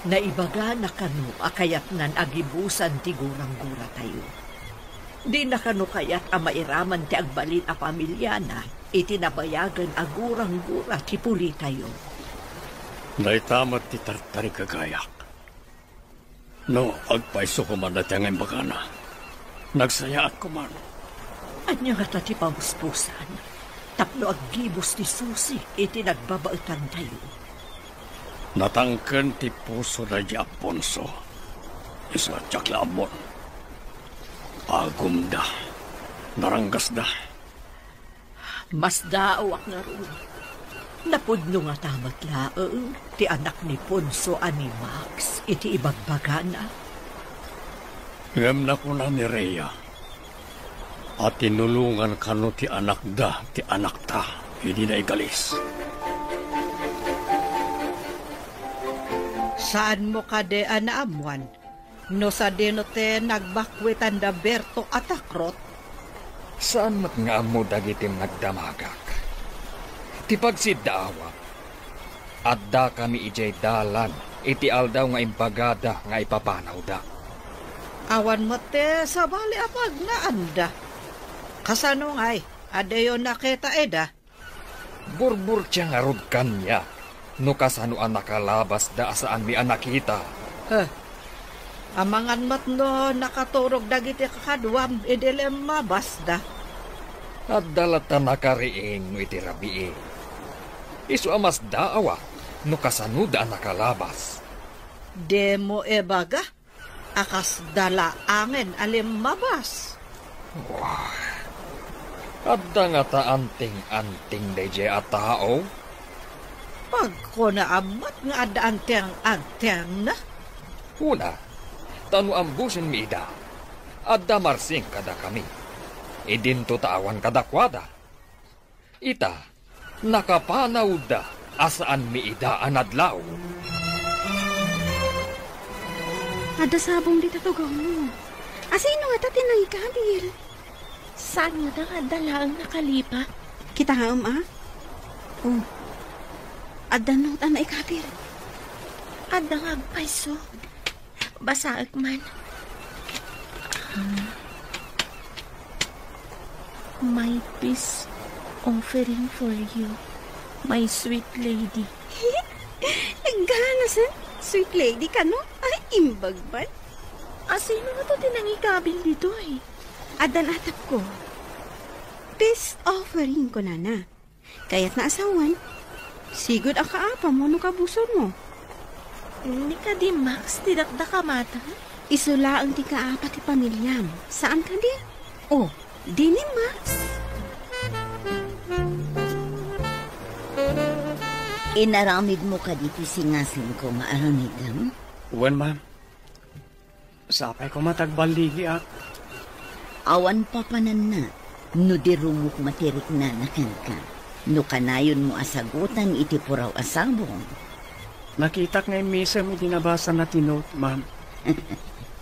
Naibagana kano a kayatnan a gibusan ti gurang-guratayo. Dina kano kayat a mairaman ti agbalin a pamiliana iti nabayagen a gurang-gura ti pulitayo. Dayta met ti tartarigagayak. No agpayso koma dayta nga imbagana, nagsayaat koman. Ania ngata ti pabusbusan tapno aggibus ti susi iti nagbabaetantayo? Natangken ti puso daydi Alfonso. Isu a diak la ammon. Agumda. Naranggasda. Masdaawak ngarud. Napudno ngata met laeng ti anak ni Ponso a ni Max iti ibagbagana. Ngem nakuna ni Rhea a tinulongan kano ti anakda ti anakta idi naigalis. Saanmo kadi a naammuan no sadino ti nagbakuitan da Berto a takrot? Saan met nga ammo dagiti nagdamagak. Ti pagsiddaawak, addakami idiay dalan iti aldaw nga imbagada nga ipapanawda. Awan met ti sabali a pagnaanda. Kasano ngay a diyo nakita ida? Burburtia ngarud kaniak no kasano a nakalabasda a saanmi a nakita. Huh. Amangan met no nakaturog dagiti kakaduam idi limmabasda. Adda latta nakariing no iti rabii. Isu a masdaawak no kasanoda a nakalabas. Dimo ibaga a kasda laengen a limmabas. Wah, adda ngata anting-anting daydiay a tao? Agkuna met nga adda anting-antingna. Una, ta no ammoenmi ida, adda marsing kadakami. Idinto ta awan kadakuada. Ita, nakapanawda a saanmi ida a nadlaw. Adda sabong dita tugawmo. Asino ngata ti nangikabil? Saan ngata nga adda laeng nakalipa? Kitaem, a? Oh. Adda note a naikabil. Adda nga agpayso. Basaek man. Ah. My peace offering for you, my sweet lady. Naganasan, sweet lady kano? Ay, imbag man. Asino nga ti nangikabil ditoy? Addan atapko. Peace offering, kunana. Kayatna a sawen, sigud a kaapam wenno kabusormo. Ni kadi Max ti dakdakamata? Isu laeng ti kaapa ti pamiliam. Saan kadi? Oh, di ni Max? Inaramidmo kadi ti singasingko nga aramidem? Wen, ma'am. Sapay koma ta agballigiak. Awan papananna no di rumukma ti riknana kenka. No kanayonmo a sagutan iti puraw a sabong. Nakitak nga immisem idi nabasana ti note, ma'am.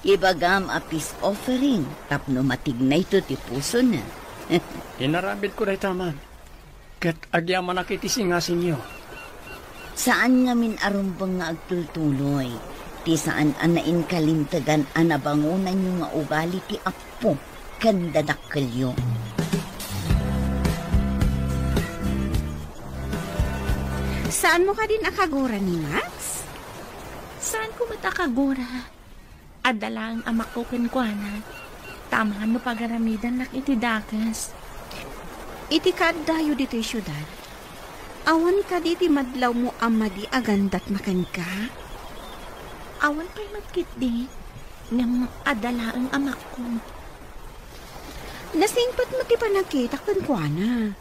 Ibagam a peace offering tapno matignayto ti pusona. Inaramidko dayta, ma'am. Ket agyamanak iti singasingyo. Saan ngamin a rumbeng nga agtultuloy ti saan a nainkalintegan a nabangonanyo nga ugali ti Apo ken dadakkelyo. Saanmo kadin a kagura ni Max? Saanko met a kagura. Adda laeng amakko kenkuana, ta amangan no pagaramidannak iti dakes. Iti kaaddayo ditoy siudad, awan kadi ti madlawmo a madi a gandatna kenka? Awan pay met ketdi, ngem adda laeng amakko. Nasingpet met ti panagkitak kenkuana.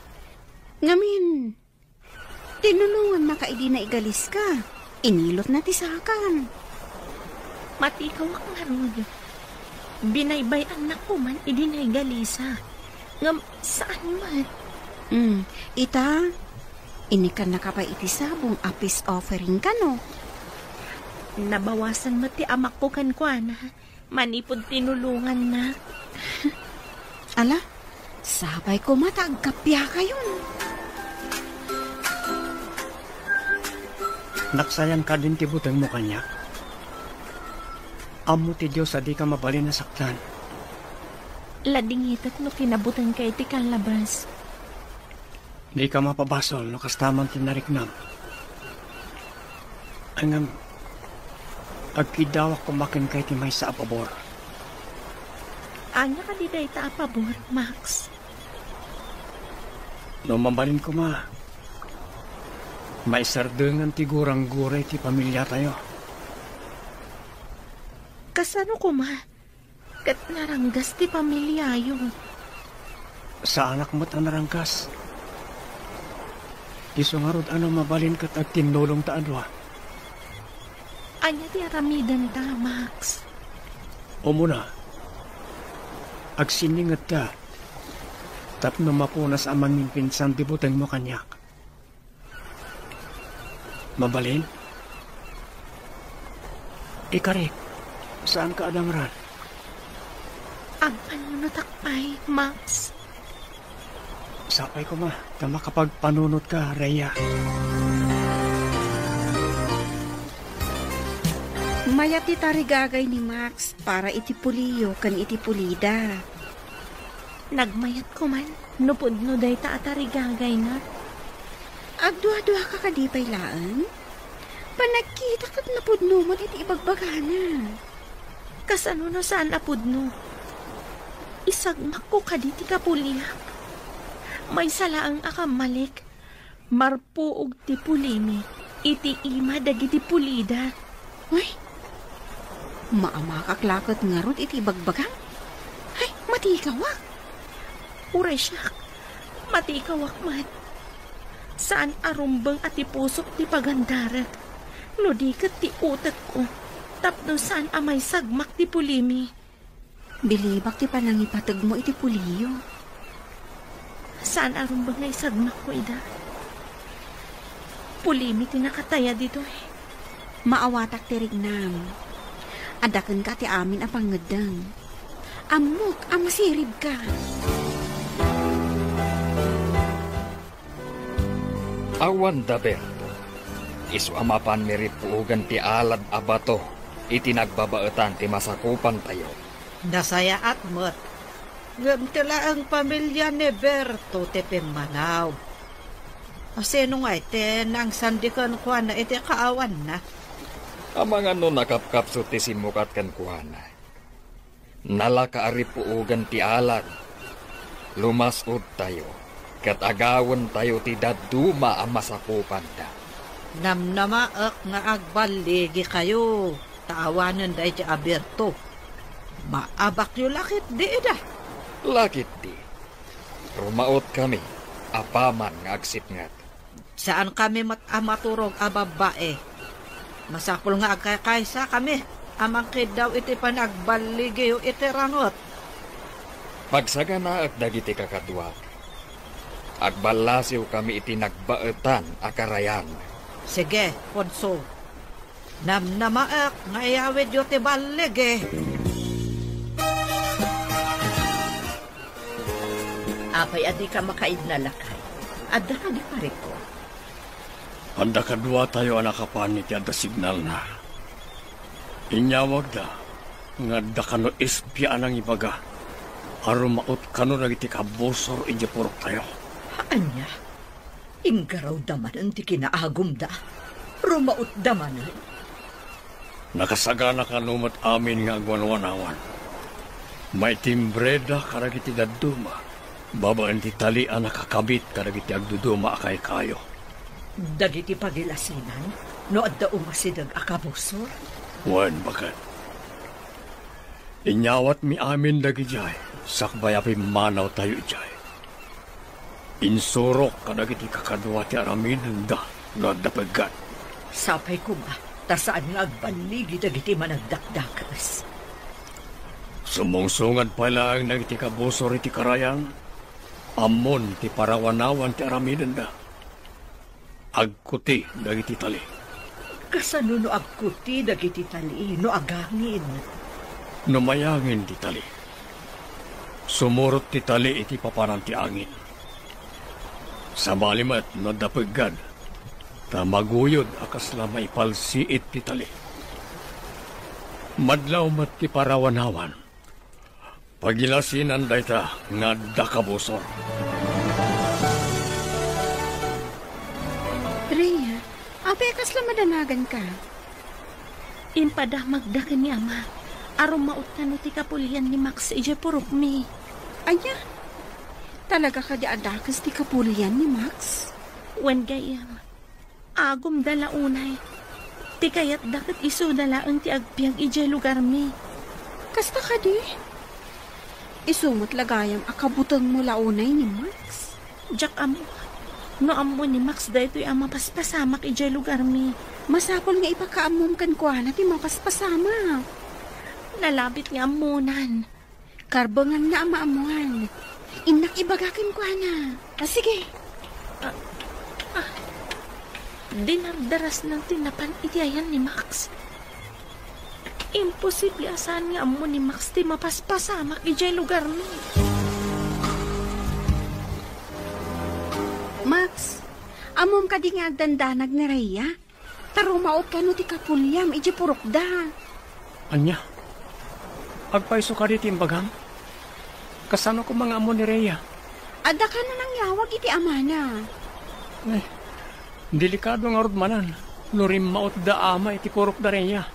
Ngamin, tinulongannaka idi naigaliska. Inilotna ti sakam. Matikawak ngarud. Binaybay-annak koman idi naigalisak. Ngem saan met. Hmm, ita, inikannaka pay iti sabong a peace offering kano? Nabawasan met ti amakko kenkuana. Manipud tinulongannak. Ala, sapay koma ta agkappiakayon. Naksayan kadin ti butengmo kaniak? Ammo ti Dios a dika mabalin a saktan. Ladingitek no kinabutengka iti kallabas. Dika mapabasol no kasta man ti nariknam. Ngem, agkiddawak koma kenka iti maysa a pabor. Ania kadi dayta a pabor, Max? No mabalin koma, maisardengan ti gurangguray ti pamiliatayo. Kasano koma? Ket naranggas ti pamiliayo. Saanak met a naranggas. Isu ngarud a no mabalin ket agtinnulongta a dua. Ania ti aramidenta, Max? Umuna, agsinningedta tapno mapunas a manginpinsan ti butengmo kaniak. Mabalin? Ikarik, saanka a dangran? Agpanunotak pay, Max. Sapay koma ta makapagpanunotka, Rhea. Mayat ti tarigagay ni Max para iti puliyo ken iti pulida. Nagmayat koman no pudno dayta a tarigagayna. Agduaduaka kadi pay laeng? Panagkita ket napudno met iti ibagbagana. Kasano no saan a pudno? Isagmakko kadi ti kapuliak? Maysa laeng a kammalik, marpuog ti pulimi iti ima dagiti pulida. Ay, maamakak la ket ngarud iti ibagbagam. Ay, matikawak. Uray siak, matikawak met. Saan a rumbeng a ti pusok ti pagandarek, no di ket ti utekko, tapno saan a maisagmak ti pulimi. Bilibak ti panangipategmo iti puliyo. Saan a rumbeng nga isagmakko ida. Pulimi ti nakataya ditoy. Maawatak ti riknam. Adda kenka ti amin a pangngeddeng. Ammok a masiribka. Awan da, Berto. Isu a mapanmi ripuogan ti alad a bato iti nagbabaetan ti masakupantayo. Nasayaat met. Ngem ti laeng pamilia ni Berto ti pimmanaw. Sino ngay ti nangsandi kenkuana iti kaawanna? Amangan no nakapkapsut ti simmukat kenkuana. Nalaka a ripuogan ti alad. Lumas-odtayo, ket agawentayo ti dadduma a masakupanda. Namnamaek nga agballigikayo, ta awanen daydi a Berto. Maabakyo la ketdi ida. La ketdi. Rumaotkami apaman nga agsipnget. Saankami met a maturog a babbai. Masapul nga agkaykaysakami a mangkiddaw iti panagballigiyo iti ranget. Pagsaganaek dagiti kakaduak. Agballasiwkami iti nagbaetan a karayan. Sige, Ponso. Namnamaek nga iyawidyo ti ballig, eh. Apay a dika makaidna, lakay? Adda kadi parikko? Adda kaduatayo a nakapan iti adda signalna. Inyawagda nga adda kano espia a nangibaga a rumaot kano dagiti kabusor idiay puroktayo. Ania? Inggarawda manen ti kinaagumda? Rumaotda manen? Nakasagana kano met amin nga agwanwanawan. Maitimbreda kadagiti dadduma babaen ti tali a nakakabit kadagiti agduduma a kaykayo. Dagiti pagilasinan no adda umasideg a kabusor? Wen, baket. Inyawatmi amin dagidiay sakbay a pimmanawtayo idiay. Insurok kadagiti kakadua ti aramidenda no adda peggad. Sapay koma, ta saan nga agballigi dagiti managdakdakes. Sumungsungad pay laeng dagiti kabusor iti karayan, ammon ti parawanawan ti aramidenda. Agkuti dagiti tali. Kasano no agkuti dagiti tali no agangin? No mayangin ti tali, sumurot ti tali iti papanan ti angin. Sabali met no adda peggad, ta maguyod a kasla maipalsiit ti tali. Madlaw met ti parawanawan. Pagilasinan dayta nga adda kabusor. Rhea, apay a kasla madanaganka? Impadamagda ken ni Ama a rumaot kano ti kapulian ni Max idiay purokmi. Ania? Talaga kadi a dakes ti kapulian ni Max? Wen, gayyem. Agumda la unay. Ti kayatda ket isuda laeng ti agbiag idiay lugarmi. Kasta kadi? Isu met la gayam a kabutengmo la unay ni Max? Diak ammo. No ammo ni Max daytoy a mapaspasamak idiay lugarmi. Masapul nga ipakaammom kenkuana ti mapaspasamak. Nalabit nga ammonan. Karbenganna a maammoan. Innak ibaga kenkuana. Ah, sige. Ah, ah. Dinardarasnan ti napan iti ayan ni Max. Imposible a saan nga ammo ni Max ti mapaspasamak idiay lugarmi. Max, ammom kadi nga agdandanag ni Rhea? Ta rumaot kano ti kapuliam idiay purokda. Ania? Agpayso kadi ti imbagam? Kasano koma nga ammo ni Rhea? Adda kano nangyawag iti amana. Eh, delikado ngarud manen no rimmaotda ama iti purokda, Rhea.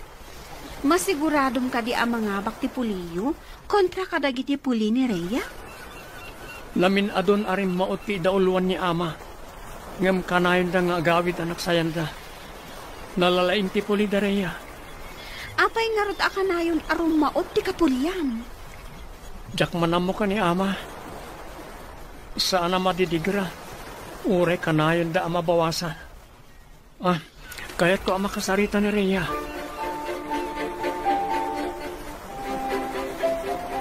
Masiguradom kadi a mangabak ti puliyo kontra kadagiti puli ni Rhea? Namin-adun a rimmaut ti idauloan ni Ama, ngem kanayonda nga agawid a nagsayanda. Nalalaing ti puli da Rhea. Apay ngarud a kanayon a rummaut ti kapuliam? Diak man ammo ken ni Ama. Saan a madidigra, uray kanayonda a mabawasan. Ah, kayatko a makasarita ni Rhea.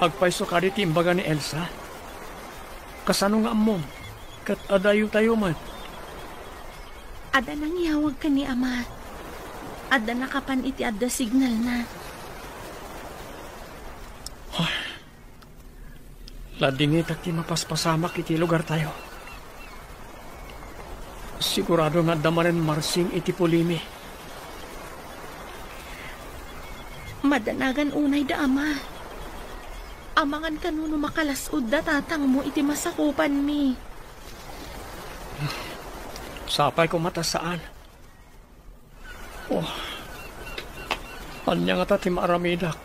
Agpayso kadi ti imbaga ni Elsa? Kasano nga ammom? Ket adayo tayo met. Adda nangyawag ken ni Ama. Adda nakapan iti adda signalna. Ah, ladingitak ti mapaspasamak iti lugartayo. Sigurado nga adda manen marsing iti pulimi. Madanagan unay da Ama. Amangan kano no makalas-ud da tatangmo iti masakupanmi. Sapay koma ta saan. Oh, ania ngata ti maaramidak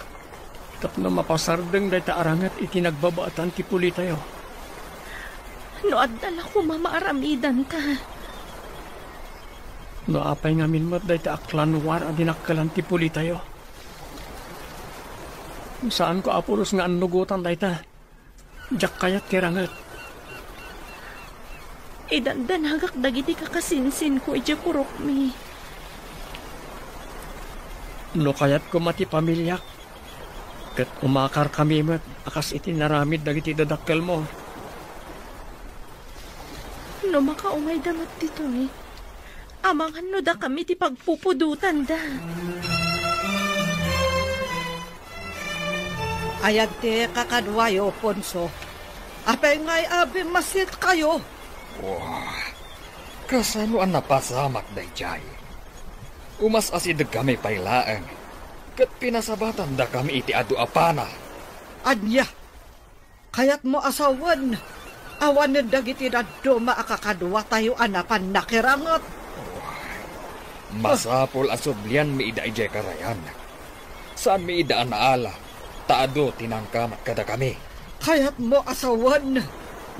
tapno mapasardeng dayta a ranget iti nagbabaetan ti pulitayo? No adda la koma maaramidanta. No apay ngamin met dayta a klanuar a dinakkelan ti pulitayo? Saanko, Apo Dios, nga annugotan dayta. Diak kayat ti ranget. Idandanagak dagiti kakasinsinko idiay purokmi. No kayat koma ti pamiliak, ket umakarkami met a kas iti naramid dagiti dadakkelmo. No makaumayda met ditoy, amangan no dakami ti pagpupudotanda. Ayan ti kakaduayo, Ponso. Apay ngay a bimmasitkayo? Wah, kasano a napasamak daydiay? Umas-asidegkami pay laeng, ket pinasabatandakami iti adu a pana. Ania? Kayatmo a sawen, awanen dagiti dadduma a kakaduatayo a napan nakiranget. Masapul a sublianmi ida idiay karayan. Saanmi ida a naala, ta adu ti nangkamat kadakami. Kayatmo a sawen,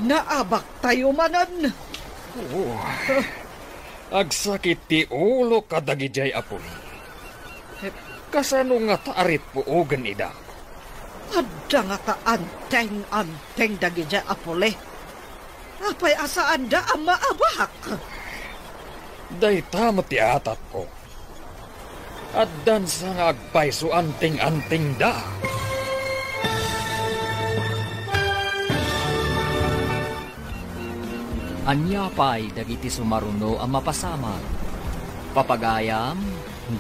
naabaktayo manen. Oh. Agsakit ti ulo kadagidiay a puli. Kasano ngata a rippuogen ida? Adda ngata anteng-anteng dagidiay a puli. Apay a saanda a maabak? Dayta met ti atapko. Addansa nga agpayso anteng-antengda. Ania pay dagiti sumaruno a mapasamak? Papagayam,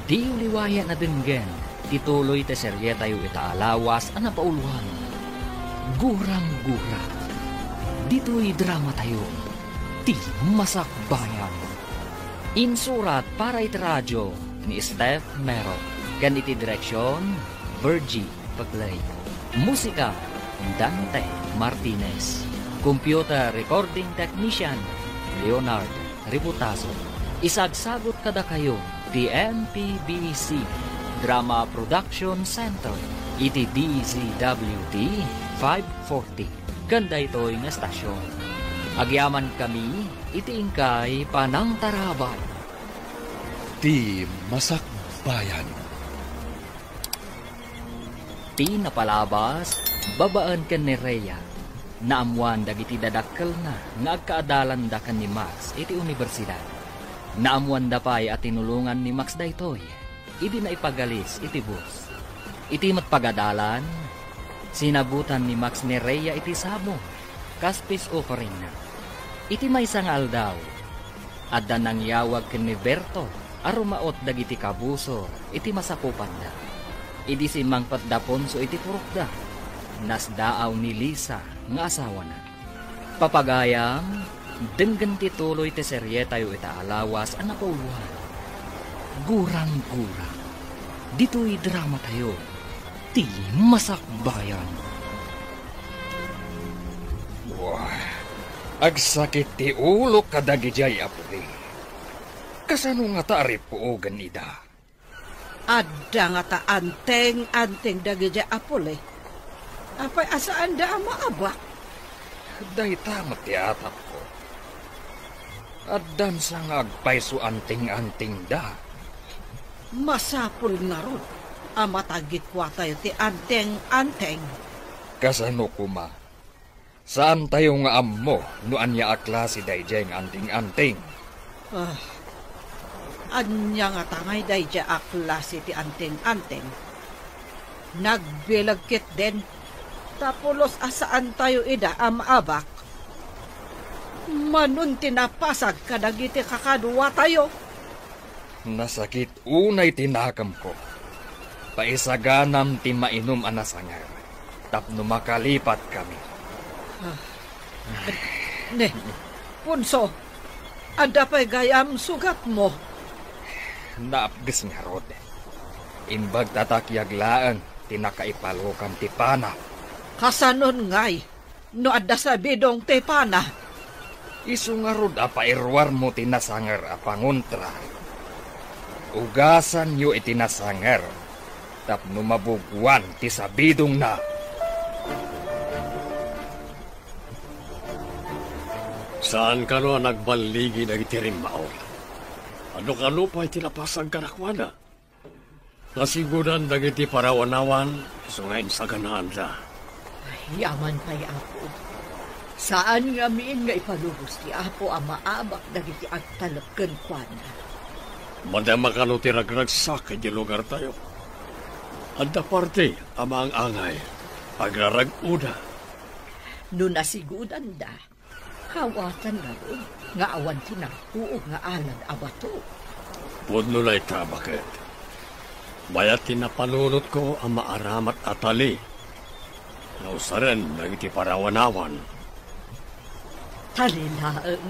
diyo liwayan a denggen ti tuloy ti serietayo ita a lawas a napauloan, Gurang-gurang. Ditoy dramatayo, ti Masakbayan. Insurat para iti radio ni Steph Mero, ken iti direksion, Virgie Paclay. Musika, Dante Martinez. Computer recording technician, Leonard Ributaso. Isagsagot kadakayo ti M P B C Drama Production Center iti D Z W T five forty ken daytoy nga estasion. Agyamankami iti inkay panangtarabay. Ti Masakbayan. Ti napalabas, babaen ken ni Rhea, naammoan dagiti dadakkelna nga agkaadalanda ken ni Max iti unibersidad. Naammoanda pay a tinulongan ni Max daytoy idi naipagalis iti bus. Iti met pagadalan, sinabutan ni Max ni Rhea iti sabong kas peace offeringna. Iti maysa nga aldaw, adda nangyawag ken ni Berto a rumaot dagiti kabusor iti masakupanda. Idi simmangpet da Ponso iti purokda, nasdaaw ni Lisa nga asawana. Papagayam, denggen ti tuloy ti serietayo ita a lawas a napauloan. Gurang-gurang. Ditoy dramatayo, ti Masakbayan. Wah, agsakit ti ulo kadagidiay a puli. Kasano ngata a rippuogen ida? Adda ngata anteng-anteng dagidiay a puli. Apay a saanda a maabak? Dayta met ti atapko. Addansa nga agpayso anteng-antengda. Masapul ngarud a matagikuatayo ti anteng-anteng. Kasano koma? Saantayo nga ammo no ania a klase daydiay nga anteng-anteng. Ah, ania ngata ngay daydiay a klase ti anteng-anteng? Nagbileg ketdin, ta pulos a saantayo ida a maabak. Manon ti napasag kadagiti kakaduatayo. Nasakit unay ti nakemko. Paisaganam ti mainum a nasanger tapno makalipatkami. Ah. Ne, Ponso, adda pay gayam sugatmo? Naapges ngarud. Imbag ta takiag laeng ti nakaipalukam ti pana. Kasanon ngay? No adda sabidong ti pana. Isu ngarud a pairuarmo ti nasanger a pangontra. Ugasanyo iti nasanger tapno mabuguan ti sabidongna. Saan kano a nagballigi dagiti rimmaot? Adu kano pay ti napasag kadakuada? Nasigudan dagiti parawanawan, isu nga insaganaanda. Ay, aman pay, Apo. Saan ngamin nga ipalubos ti Apo a maabak dagiti agtalek kenkuana. Madama kano ti ragragsak idiay lugartayo. Adda parte a maang-angay, agrarag-oda. No nasigudanda, Kawatan ngarud nga awan ti napuog nga alad a bato. Pudno dayta, baket. Mayat ti napanunotko a maaramat a tali nga usaren dagiti parawanawan. Tali laeng,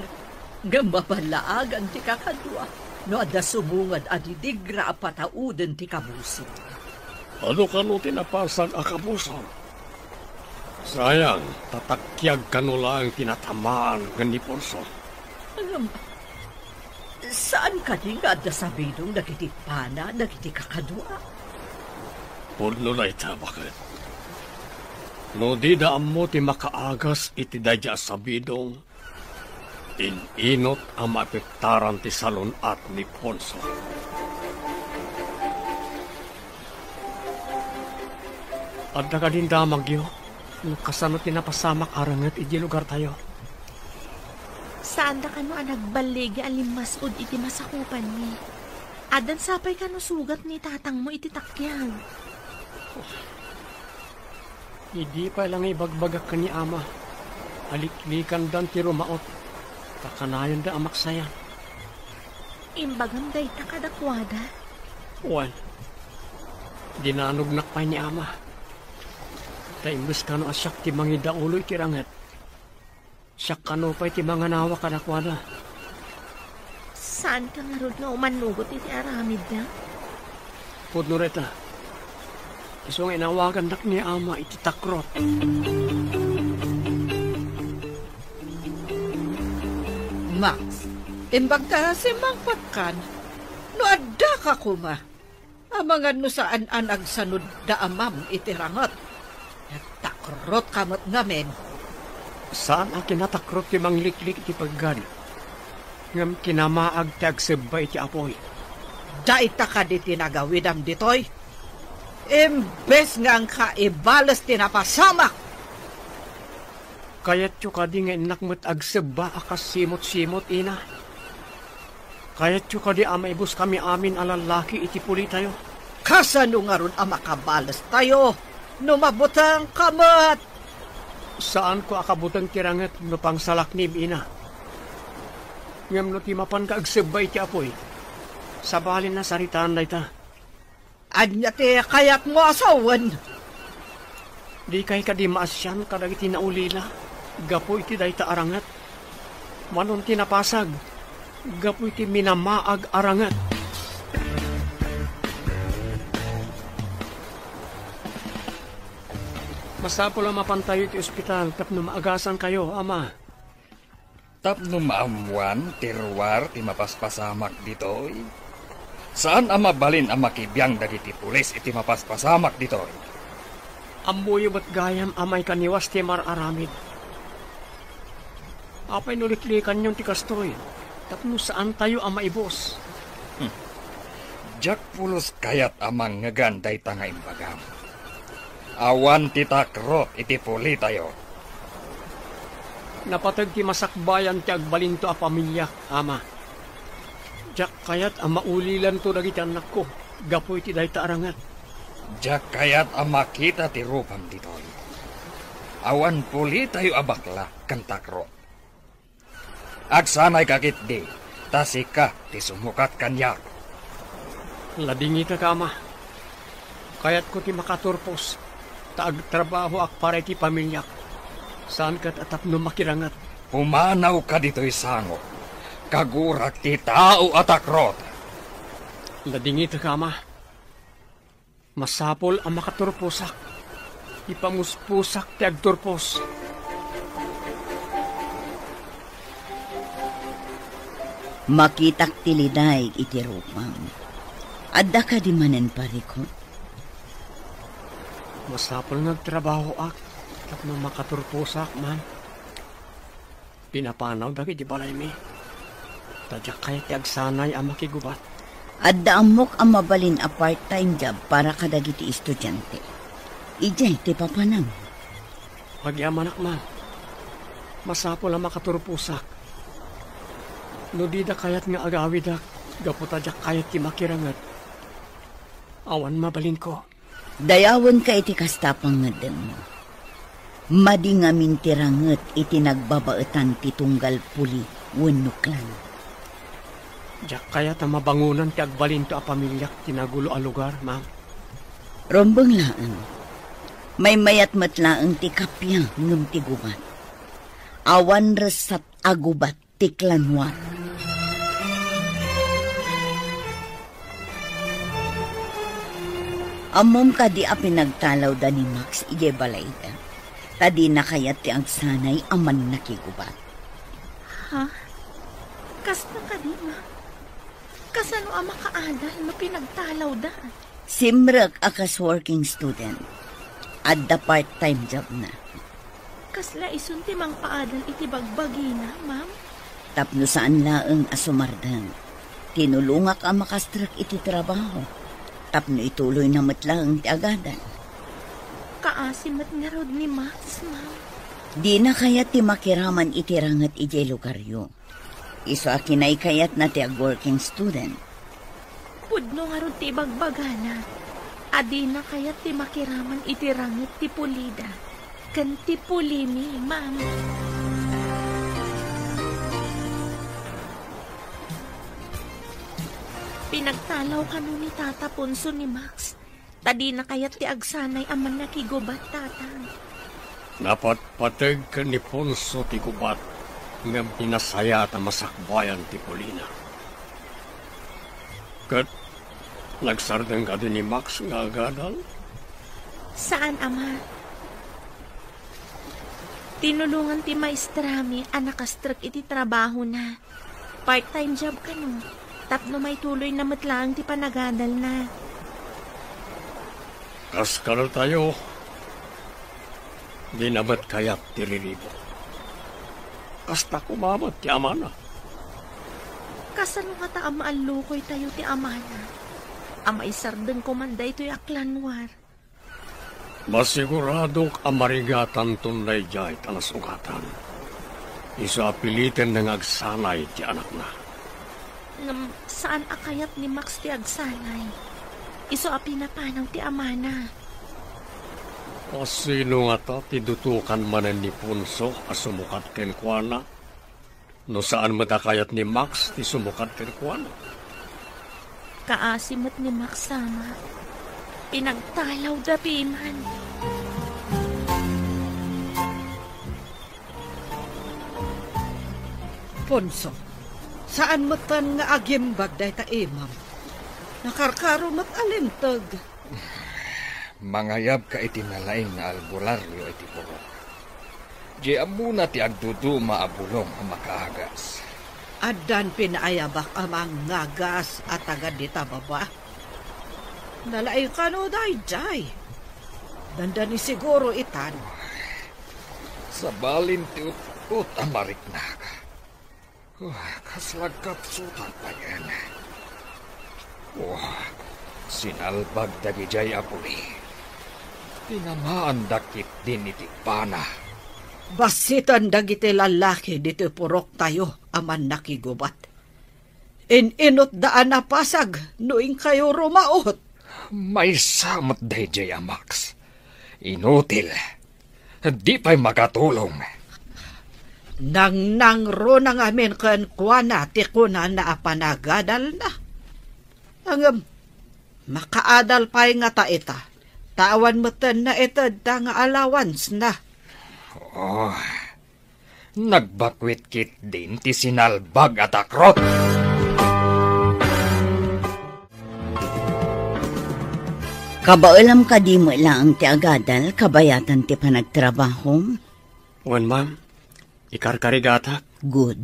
ngem maballaagan ti kakadua no adda sumungad a didigra a patauden ti kabusen. Adu kano ti napasag a kabusor? Sayang, ta takiag kano laeng ti natamaan ken ni Ponso. Ngem, saan kadi nga adda sabidong dagiti pana dagiti kakadua? Pudno dayta, baket. No dida ammo ti makaagas iti daydiay a sabidong, in-inut a maapektaran ti salun-at ni Ponso. Adda kadin damagyo no kasano ti napasamak a renget idiay lugartayo? Saanda kano a nagballigi a limmas-ud iti masakupanmi. Addan sapay kano sugat ni tatangmo iti takiag. Idi pay la nga ibagbagak ken ni ama a liklikandan ti rumaot, ta kanayonda a maksayan. Imbagam dayta kadakuada? Wen, dinanognak pay ni ama. Ta imbes kano a siak ti mangidaulo iti ranget, siak kano pay ti manganawa kadakuada. Saanka ngarud nga umanugot iti aramidda? Pudno dayta, isu nga inawagannak ni ama iti takrot. Max, imbagka simmangpetkan no addaka koma. Amangan no saan a nagsanud da amam iti ranget. Nagtakrotka met ngamin. Saan a kinatakrot ti mangliklik iti peggad, ngem kinamaag ti agsebba iti apuy. Dayta kadi ti nagawidam ditoy? Imbes nga angka ibales ti napasamak! Kayatyo kadi nga innak met agsebba a kas simot-simot, ina? Kayatyo kadi a maibuskami amin a lallaki iti pulitayo? Kasano ngarud a makabalestayo no mabutengka met? Saanko a kabuteng ti ranget no pangsalaknim, ina. Ngem no ti mapanka agsebba iti apuy, sabalin a saritaan dayta. Ania ti kayatmo a sawen? Dikay kadi maasian kadagiti naulila gapu iti dayta a ranget? Manon ti napasag gapu iti minamaag a ranget. Masapul a mapantayo iti ospital tapno maagasankayo, ama. Tapno maammoan ti ruar ti mapaspasamak ditoy. Saan a mabalin a makibiang dagiti pulis iti mapaspasamak ditoy. Ammoyo met gayam a maikaniwas ti mar-aramid. Apay no liklikanyon ti kastoy, tapno saantayo a maibus? Hmm. Diak pulos kayat a mangngegan dayta nga imbagam. Awan ti takrot iti pulitayo. Napateg ti masakbayan ti agbalinto a pamiliak, Ama. Diak kayat a maulilanto dagiti annakko gapu iti dayta a ranget. Diak kayat a makita ti rupam ditoy. Awan pulitayo a bakla ken takrot. Agsanayka ketdi, ta sika ti sumukat kaniak. Ladingitek, Ama. Kayatko ti makaturpos, ta agtrabahoak para iti pamiliak. Saan ket a tapno makiranget. Pumanawka ditoy sango. Kagurak ti tao a takrot. Ladingitek, Ama. Masapul a makaturposak. Ipamuspusak ti agturpos. Makitak ti lidaig iti rupam. Adda kadi manen parikut? Masapul nga agtrabahoak tapno makaturposak man. Pinapanaw dagiti balaymi. Ta diak kayat ti agsanay a makigubat. Adda ammok a mabalin a part-time job para kadagiti estudiante. Idiay ti papanam. Agyamanak man. Masapul a makaturposak. No dida kayat nga agawidak, gapu ta diak kayat ti makiranget, awan mabalinko. Dayawenka iti kasta a pangngedengmo. Madi ngamin ti ranget iti nagbabaetan ti tunggal puli wenno klan. Diak kayat a mabangonan ti agbalinto a pamiliak ti nagulo a lugar, ma'am. Rumbeng laeng. Maymayat met laeng ti kappia ngem ti gubat. Awan ressat a gubat ti klan War. Ammom kadi a pinagtalawda ni Max idiay balayda, ta dina kayat ti agsanay a mannakigubat. Ha? Kasta kadi, ma? Kasano a makaadal no pinagtalawda? Simrek a kas working student. Adda part-time job na. Kasla isun ti mangpaadal iti bagbagina, ma'am? Tapno saan laeng a sumardeng, tinulongak a makastrek iti trabaho. Tapno ituloyna met laeng ti agadal. Kaasi met ngarud ni Max, ma'am. Dina kayat ti makiraman iti ranget idiay lugaryo. Isu a kinaykayatna ti ag-working student. Pudno ngarud ti ibagbagana a dina kayat ti makiraman iti ranget ti pulida ken ti pulimi, ma'am. Pinagtalaw kano ni Tata Ponso ni Max ta dina kayat ti agsanay a mannakigubat, Tata. Napatpateg ken ni Ponso ti gubat, ngem pinasayaat a masakbayan ti pulina. Ket nagsardeng kadi ni Max nga agadal? Saan, Ama. Tinulongan ti maestrami a nakastrek iti trabahona. Part-time job kano, tapno maituloyna met laeng ti panagadalna. Kas kadatayo, dina met kayat ti riribuk. Kasta koma met ti amana. Kasano ngata a maallukoytayo ti amana a maisardeng koman daytoy a klan War? Masiguradok a marigatanton daydiay ta nasungatan. Isu a pilitenna nga agsanay ti anakna. Ngem saan a kayat ni Max ti agsanay. Isu a pinapanaw ti amana. Kasino ngata ti dutokan manen ni Ponso a sumukat kenkuana? No saan met a kayat ni Max ti sumukat kenkuana? Kaasi met ni Max, Ama. Pinagtalawda piman. Ponso, saan metten nga agimbag dayta imam. Nakarkaro met a linteg. Mangayabka iti nalaing nga albularyo iti purok. Diay ammona ti agduduma a bulong a makaagas. Addan pinaayabak a mangngagas a taga dita baba. Nalaing kano daydiay. Dandani siguro itan. Sabalin ti ut-ot a mariknak. Oh, kasla kapsutan payen. Oh, sinalbag dagijay a puli. Tinamaanda ketdin iti pana. Bassiten dagiti lallaki ditoy puroktayo a mannakigubat. In-inutda a napasag no inkayo rumaot. Maysa met daydiay a Max. Inutil. Di pay makatulong. Nangnangruna ngamin kenkuana ti kunana a panagadalna. Ngem, makaadal pay ngata ita. Ta awan metten naitedda nga allowance na. Oh, nagbakwit ketdin ti sinalbag a takrot. Kabaelam kadi met laeng ti agadal kabayatan ti panagtrabahom? Wen, ma'am. Ikarkarigatak. Good.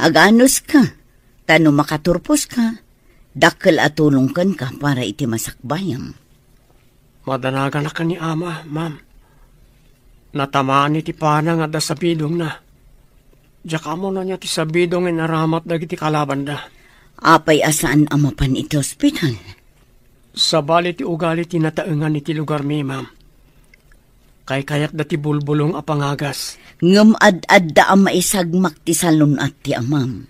Aganuska, ta no makaturposka, dakkel a tulong kenka para iti masakbayam. Madanaganak ni ama, ma'am. Natamaan iti pana nga adda sabidongna. Diak ammonen ania ti sabidong nga inaramat dagiti kalabanda. Apay a saan a mapan iti ospital? Sabali ti ugali ti nataengan iti lugarmi, ma'am. Kaykayatda ti bulbulong a pangagas. Ngem ad-adda a maisagmak ti salun-at ti amam.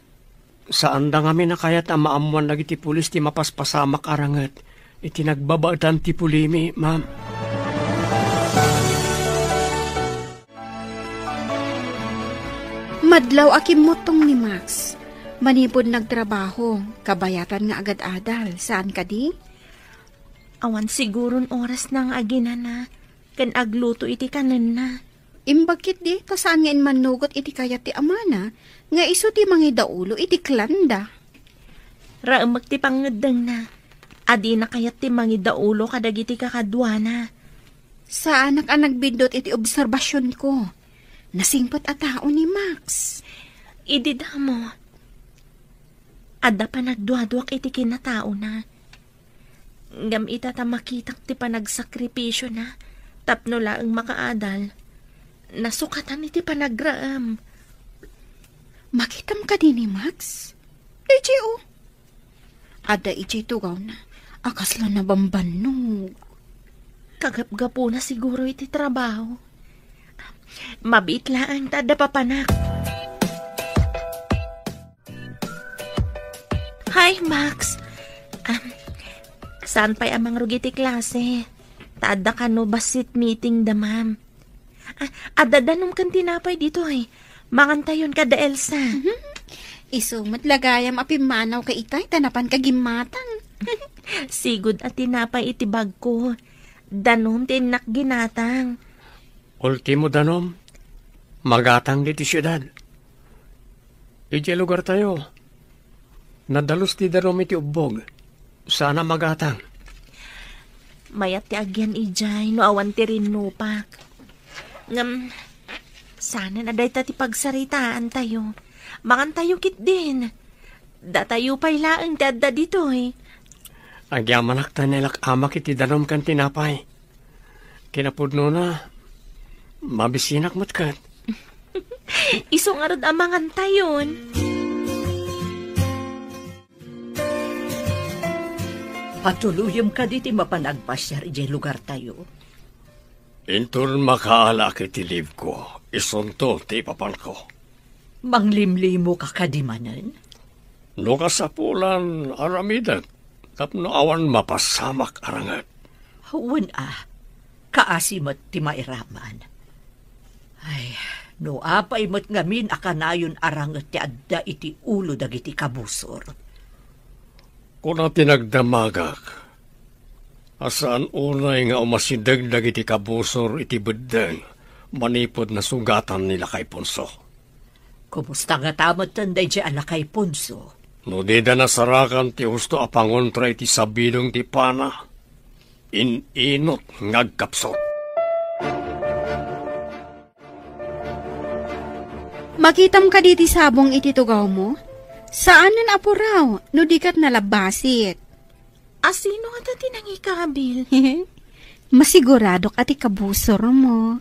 Saanda ngamin a kayat a maammoan dagiti pulis ti mapaspasamak a ranget iti nagbabaetan ti pulimi, ma'am. Madlaw a kimmuttong ni Max. Manipud nagtrabaho, kabayatan nga agad-adal, saan kadi? Awan siguron orasna nga aginana ken agluto iti kanenna. Imbag ketdi ta saan nga immannugot iti kayat ti amana nga isu ti mangidaulo iti klanda. Raemek ti pangngeddengna a dina kayat ti mangidaulo kadagiti kakaduana. Saanak a nagbiddut iti obserbasionko. Nasingpet a tao ni Max. Idi damo, adda panagduaduak iti kinataona. Ngem ita ta makitak ti panagsakripisyona tapno laeng makaadal, nasukatan iti panagraem. Makitam kadi ni Max? Idiay, o. Adda idiay tugawna a kasla nabambannog. Kagapgapuna siguro iti trabaho. Mabiit laeng ta adda papanak. Hi, Max. Am, saan pay a mangrugi ti klase? Ta adda kano bassit meeting da, ma'am. Ah, adda danom ken tinapay ditoy. Mangantayon kada Elsa. Mhm. Isu met la gayam a pimmanaw ka itay ta napan ka gimmatang. Sigud a tinapay iti bagko. Danom ti innak ginatang. Ultimo danom, magatang ditoy siudad. Idiay lugartayo, nadalus ti danom iti ubbog. Saan a magatang. Mayat ti agian idiay no awan ti rinnupak. Ngem, saanen a dayta ti pagsaritaantayo. Mangantayo ketdin. Datayo pay laeng ti adda ditoy. Agyamanak ta nailak-amak iti danom ken tinapay. Kinapudnona, mabisinak met ket. Isu ngarud a mangantayon. Patuloyem kadi ti mapan agpasiar idiay lugartayo? Inton makaalaak iti leave-ko, isunto ti ipapanko. Manglimlimo ka kadi manen? No kasapulan, aramidek tapno awan mapasamak a ranget. Wen a, kaasi met ti mairaman. Ay, no apay met ngamin a kanayon a ranget ti adda iti ulo dagiti kabusor. Kuna ti nagdamagak a saan unay nga umasideg dagiti kabusor iti beddeng manipud nasugatan ni Lakay Ponso. Kumusta ngata metten daydiay a Lakay Ponso? No dida nasarakan ti husto a pangontra iti sabidong ti pana, in-inut nga agkapsut. Makitam kadi ti sabong iti tugawmo? Saanen a puraw, no di ket nalabbasit. Asino ngata ti nangikabil? Masiguradok a ti kabusormo.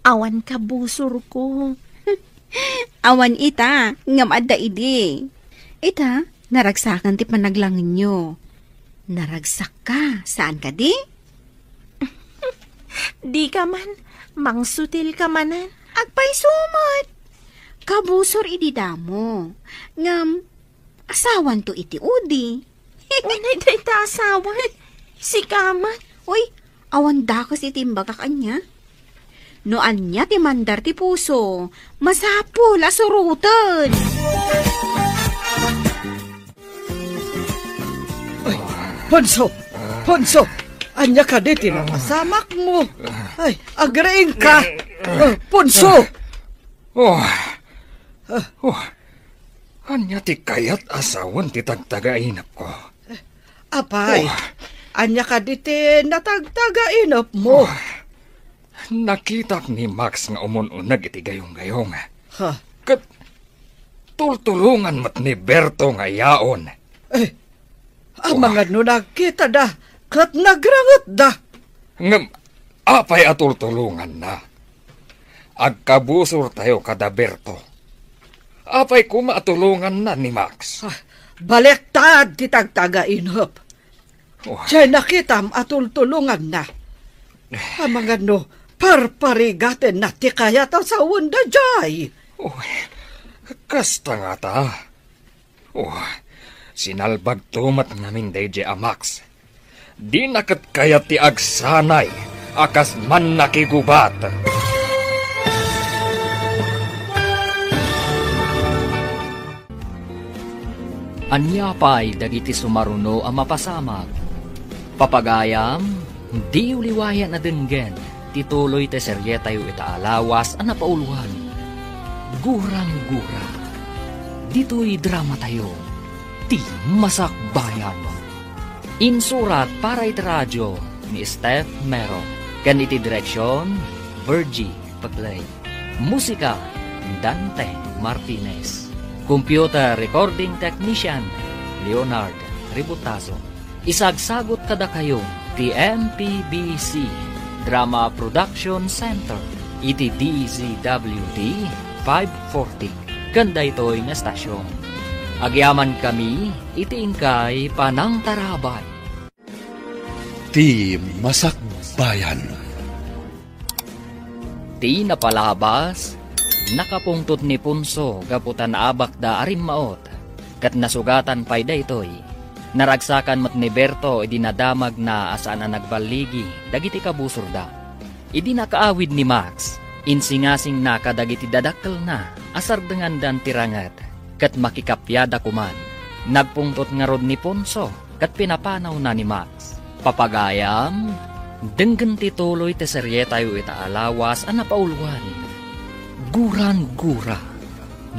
Awan kabusorko. Awan ita, ngem adda idi. Ita, naragsakan ti panaglangenyo. Naragsakka, saan kadi? Dika man, mangsutil ka manen. Agpayso met. Kabusor idi damo. Ngem, asawanto iti udi. Unay dayta asawan. Sika met. Uy, awan dakes iti imbagak ania. No ania ti mandar ti puso, masapul a suroten. Ay, Ponso! Ponso! Ania kadi ti napasamakmo? Ay, agriingka! Ah, Ponso! Oh. Oh. Ania ti kayat a sawen ti tagtagainepko? Apay, Oh. ania kadi ti natagtagainepmo? Oh. Nakitak ni Max nga umun-uneg iti gayong-gayong. Ha? Ket tultulongan met ni Berto nga yaon. Eh, amangan no nagkitada ket nagrangetda. Ngem apay a tultulonganna? Agkabusortayo kada Berto. Apay koma a tulonganna ni Max? Ah, baliktad ti tagtagainep. Oh. Jay nakitam a tultulonganna. Amangan no, parparigatenna ti kayat a sawenda jay. Oh, kasta ngata. Oh, sinalbagto met ngamin dayjay a Max. Dina ket kayat ti agsanay a kas mannakigubat. Ania pay dagiti sumaruno a mapasamak? Papagayam, diyo liwayan a denggen ti tuloy ti serietayo ita a lawas a napauluan, Gurang-gura. Ditoy dramatayo, Ti Masakbayan. Insurat para iti radio ni Steph Mero, ken iti direksion, Virgie Peclay. Musika, Dante Martinez. Computer recording technician, Leonard Ributazo. Isagsagut kadakayo ti M P B C Drama Production Center iti D Z W T five forty ken daytoy nga estasion. Agyamankami iti inkay panangtarabay. Ti Masakbayan. Ti napalabas, nakapungtot ni Ponso gapu ta naabakda a rimmaot, ket nasugatan pay daytoy. Naragsakan met ni Berto idi nadamagna a saan a nagballigi dagiti kabusorda. Idi nakaawid ni Max, insingasingna kadagiti dadakkelna a sardengandan ti ranget, ket makikapiada koman. Nagpungtot ngarud ni Ponso ket pinapanawna ni Max. Papagayam, denggen ti tuloy ti serietayo ita a lawas a napauluan, Gurang-gura.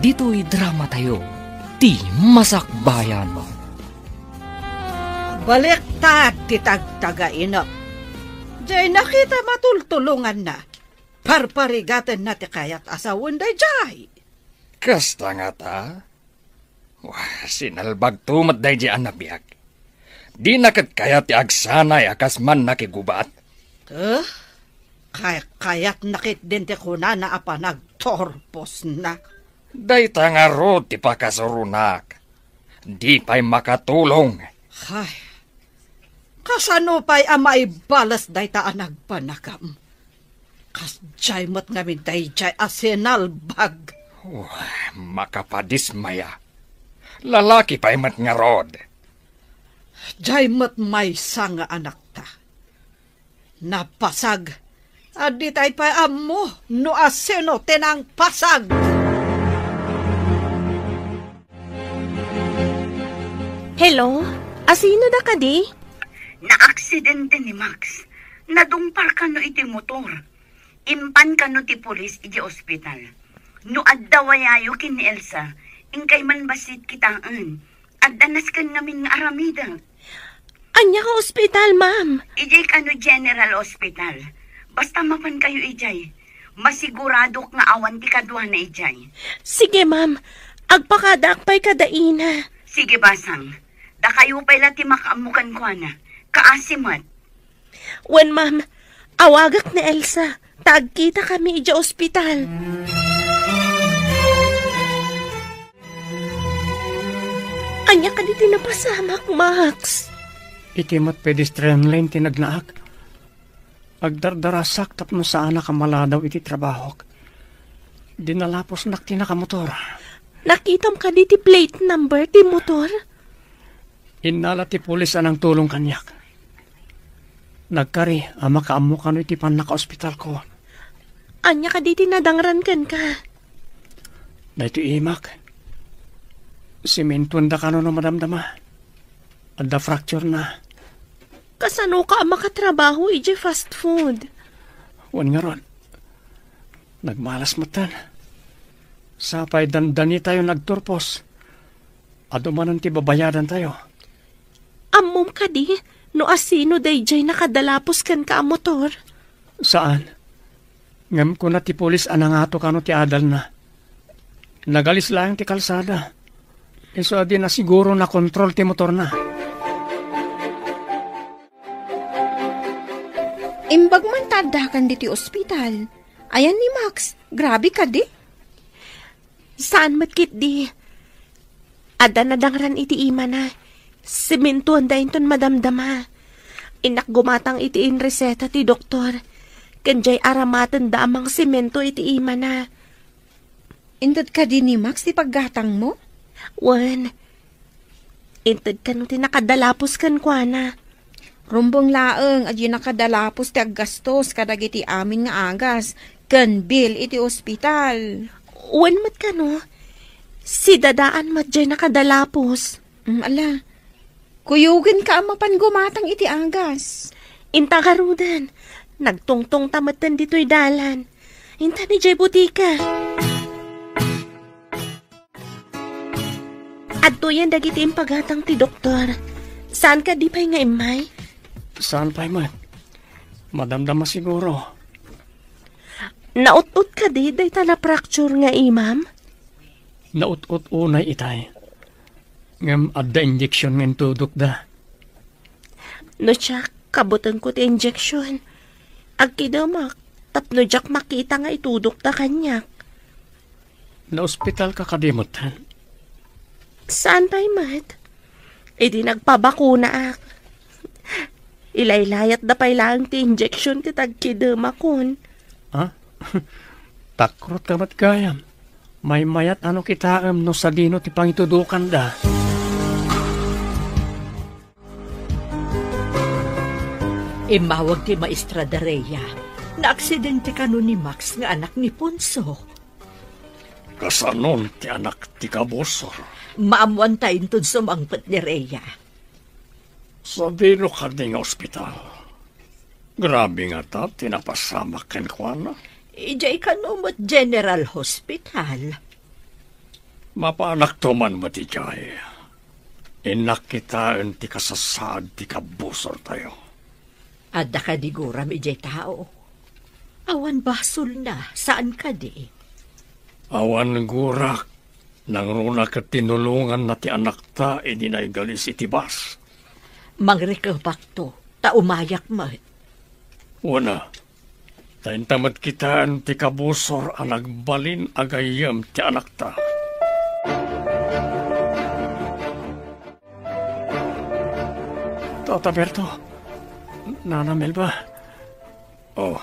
Ditoy dramatayo, Ti Masakbayan. Baliktad ti tagtagainep. Jay nakitam a tultulonganna. Parparigatenna ti kayat a sawen dayjay. Kasta ngata? Wah, sinalbagto met dayjay a nabiag. Dina ket kayat ti agsanay a kas mannakigubat? Eh? Kay-, kayatna ketdin ti kunana a panagturposna. Dayta ngarud ti pakasuronak. Di pay makatulong. Ay, kasano pay a maibales dayta a nagpanagam? Kasdiay met ngamin dayjay a sinalbag. Oh, makapadismaya. Lalaki pay met ngarud. Diay met maysa nga anakta. Napasag. Adda tay pay ammo no asino ti nangpasag. Hello? Asino da kadi? Naaksidente ni Max. Nadungpar kano iti motor. Impan kano ti pulis iti ospital. No adda wayayo ken ni Elsa, inkay man bassit kitaen. Adda nasken ngamin nga aramidek. Ania nga ospital, ma'am? Idiay kano General Hospital. Basta mapan kayo idiay. Masiguradok nga awan ti kaduana idiay. Sige, ma'am. Agpakadaak pay kada ina. Sige, Basang. Dakayo pay la ti makaammo kenkuana. Kaasi met. Wen, ma'am. Awagak ni Elsa. Ta agkitakami idiay ospital. Ania kadi ti napasamak, Max? Iti met pedestrian lane ti nagnaak. Agdardarasak tapno saanak a maladaw iti trabahok. Dinalapusnak ti nakamotor. Nakitam kadi ti plate number ti motor? Innala ti pulis a nangtulong kaniak. Nagkari a makaammo kano iti pannakaospitalko. Ania kadi ti nadangran kenka? Daytoy imak. Simentoenda kano no madamdama. Adda fracture na. Kasanoka a makatrabaho idiay fast food? Wen ngarud, nagmalas metten. Sapay dandanitayon agturpos. Adu manen ti babayadantayo. Ammom kadi no asino daydiay nakadalapos kenka a motor? Saan. Ngem kuna ti pulis a nangato kano ti adalna. Nagalis laeng ti kalsada. Isu a di na siguro nakontrol ti motorna. Imbag man ta addakan ditoy ospital. Ayan ni Max, grabe kadi. Saan met ketdi. Adda nadangran iti imana. Simentoenda inton madamdama. Innak gumatang iti inreseta ti doktor. Ken diay aramatenda a mangsemento iti imana. Inted kadi ni Max ti paggatangmo? Wen, inted kano ti nakadalapos kenkuana. Rumbeng laeng a diay nakadalapos ti aggastos kadagiti amin nga agas ken bill iti ospital. Wen met kano, si Dadaan met diay nakadalapos. Mm, ala, kuyogenka a mapan gumatang iti agas. Inta ngaruden, nagtungtongta metten ditoy dalan. Inta idiay butika. Adtoyen dagiti impagatang ti doktor. Saan kadi pay nga immay? Saan pay met. Madamdama siguro. Naut-ot kadi dayta na-fracture nga imam? Naut-ot unay itay. Ngem adda injection nga intudokda. No siak, kabutenko ti injection. Agkidemak, tapno diak makita nga itudokda kaniak. Naospitalka kadi metten? Saan pay met. Idi nagpabakunaak, ilaylayatda pay laeng ti injection ket agkidemakon. Ha? Takrotka met gayam. Maymayat a no kitaem no sadino ti pangitudokanda. Immawag ti maestra Daria. Naaksidente kano ni Max nga anak ni Ponso? Kasanon ti anak ti kabusor? Maammoanta inton sumangpet ni Rhea. Sadino kadi nga ospital? Grabe ngata ti napasamak kenkuana. Idiay kano met General Hospital. Mapanakto man met idiay. Innak kitaen ti kasasaad ti kabusortayo. Adda kadi guram idiay tao? Awan basolna, saan kadi? Awan gurak, nangruna ket tinulonganna ti anakta idi naigalis iti bus. Mangrikepakto, ta umayak met. Wen a, ta inta met kitaen ti kabusor a nagbalin a gayyem ti anakta. Tata Berto, Nana Melba. Oh.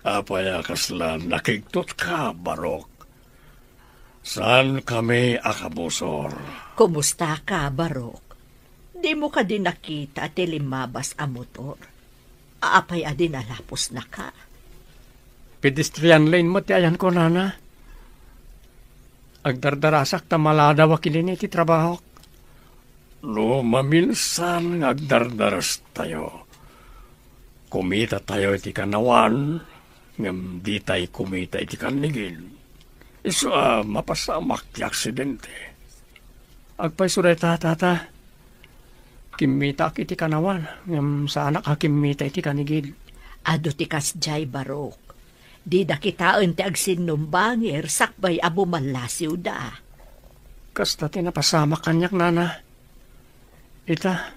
Apay a kasla nakigtotka, Barok? Saan kami a kabusor? Kumusta ka, Barok? Dimo kadi nakita ti limmabas a motor? Apay a dinalapusnaka? Pedestrian lane met ti ayanko, Nana. Agdardarasak ta maladaw a kinini ti trabahok. No maminsan nga agdardarastayo, kumitatayo iti kanawan, ngem ditay kumita iti kannigid. Isu a mapasamak ti aksidente. Agpayso dayta, Tata. Kimmitaak iti kanawan, ngem saanak a kimmita iti kannigid. Adu ti kasdiay, Barok. Dida kitaen ti agsinnumbangir sakbay a bumallasiwda. Kasta ti napasamak kaniak, nana. Ita,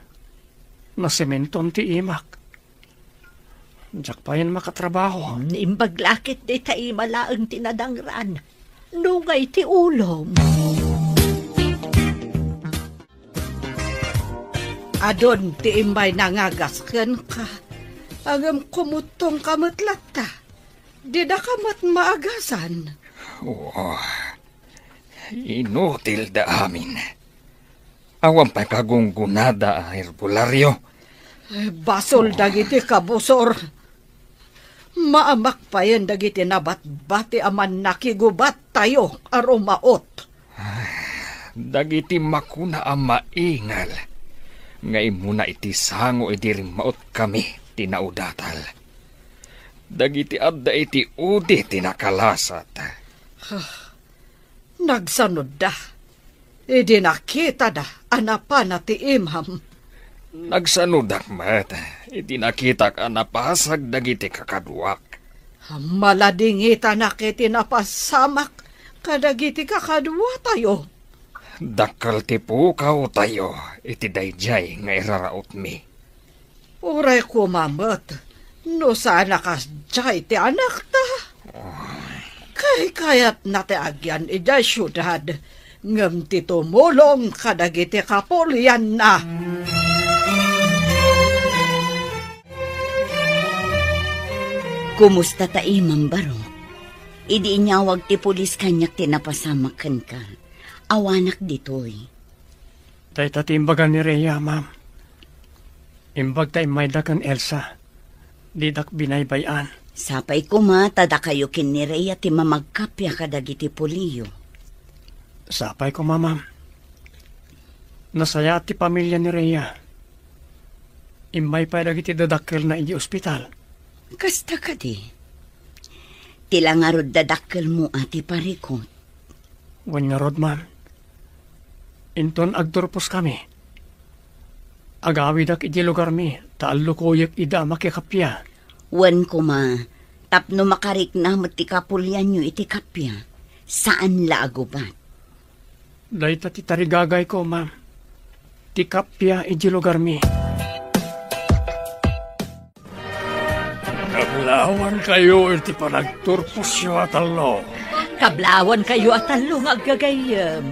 nasementon ti imak. Diak payen makatrabaho. Imbag la ket dayta ima laeng ti nadangran. Nungay ti ulom. Adun ti immay nangagas kenka. Ngem kumuttongka met latta. Didaka met maagasan. Oo. Inutilda amin. Awan pay kagunggonada a herbolario. Eh, basol dagiti kabusor. Maamak payen dagiti nabatbati a mannakigubattayo a rumaot. Dagiti makuna a maingal nga immuna iti sango idi rimmaotkami ti naudatal. Dagiti adda iti udi ti nakalasat. Nagsanudda idi nakitada a napana ti imam. Nagsanudak met idi nakitak a napasag dagiti kakaduak. Maladingitanak iti napasamak kadagiti kakaduatayo. Dakkel ti pukawtayo iti daydiay nga irarautmi. Uray koma met no saan a kasdiay ti anakta. Kaykayatna ti agyan idiay siudad, ngem ti tumulong kadagiti kapulianna. Kumusta ta imam, Barok? Idi inyawag ti pulis kaniak ti napasamak kenka, awanak ditoy. Dayta ti imbaga ni Rhea, ma'am. Imbag ta immayda ken Elsa. Didak binaybay-an. Sapay koma ta dakayo ken ni Rhea ti mamagkappia kadagiti puliyo. Sapay koma, ma'am. Nasayaat ti pamilia ni Rhea. Immay pay dagiti dadakkelna idiay ospital. Kasta kadi? Ti la ngarud dadakkelmo a ti parikut. Wen ngarud, ma'am. Inton agturposkami, agawidak idiay lugarmi ta allukoyek ida a makikappia. Wen koma, tapno makarikna met ti kapulianyo iti kappia, saan la a gubat. Dayta ti tarigagayko, ma'am. Ti kappia idiay lugarmi. Kablawankayo iti panagturposyo a tallo. Kablawankayo a tallo nga aggagayyem.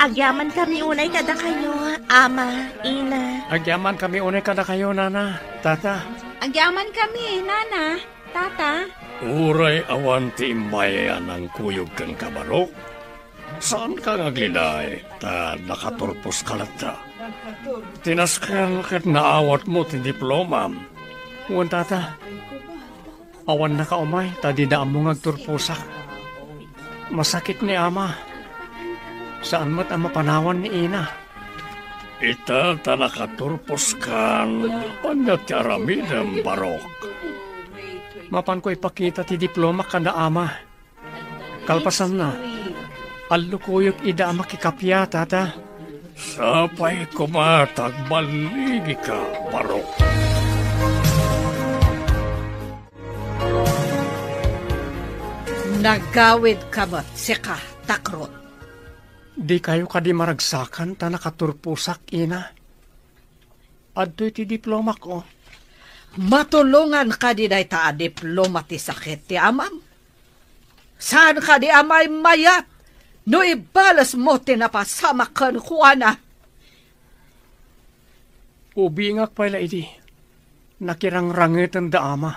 Agyamankami unay kadakayo, Ama, Ina. Agyamankami unay kadakayo, Nana, Tata. Agyamankami, Nana, Tata. Uray awan ti immay a nangkuyog kenka, Barok, saanka nga aglinay ta nakaturposka latta. Ti nasken ket naawatmo ti diplomam. Wen, Tata, awannaka umay ta dida ammo nga agturposak. Masakit ni Ama. Saan met a mapanawan ni Ina. Ita ta nakaturposkan, ania ti aramidem, Barok? Mapanko ipakita ti diplomak kada Ama. Kalpasanna, allukoyek ida a makikappia, Tata. Sapay koma ta agballigika, Barok. Nagawidka met, sika, Takrot. Dikayo kadi maragsakan ta nakaturposak, Ina? Adtoy ti diplomak, o. Matulongan kadi dayta a diploma ti sakit ti amam? Saan kadi a maymayat no ibalesmo ti napasamak kenkuana? Ubingak pay la idi nakirangrangeten da Ama.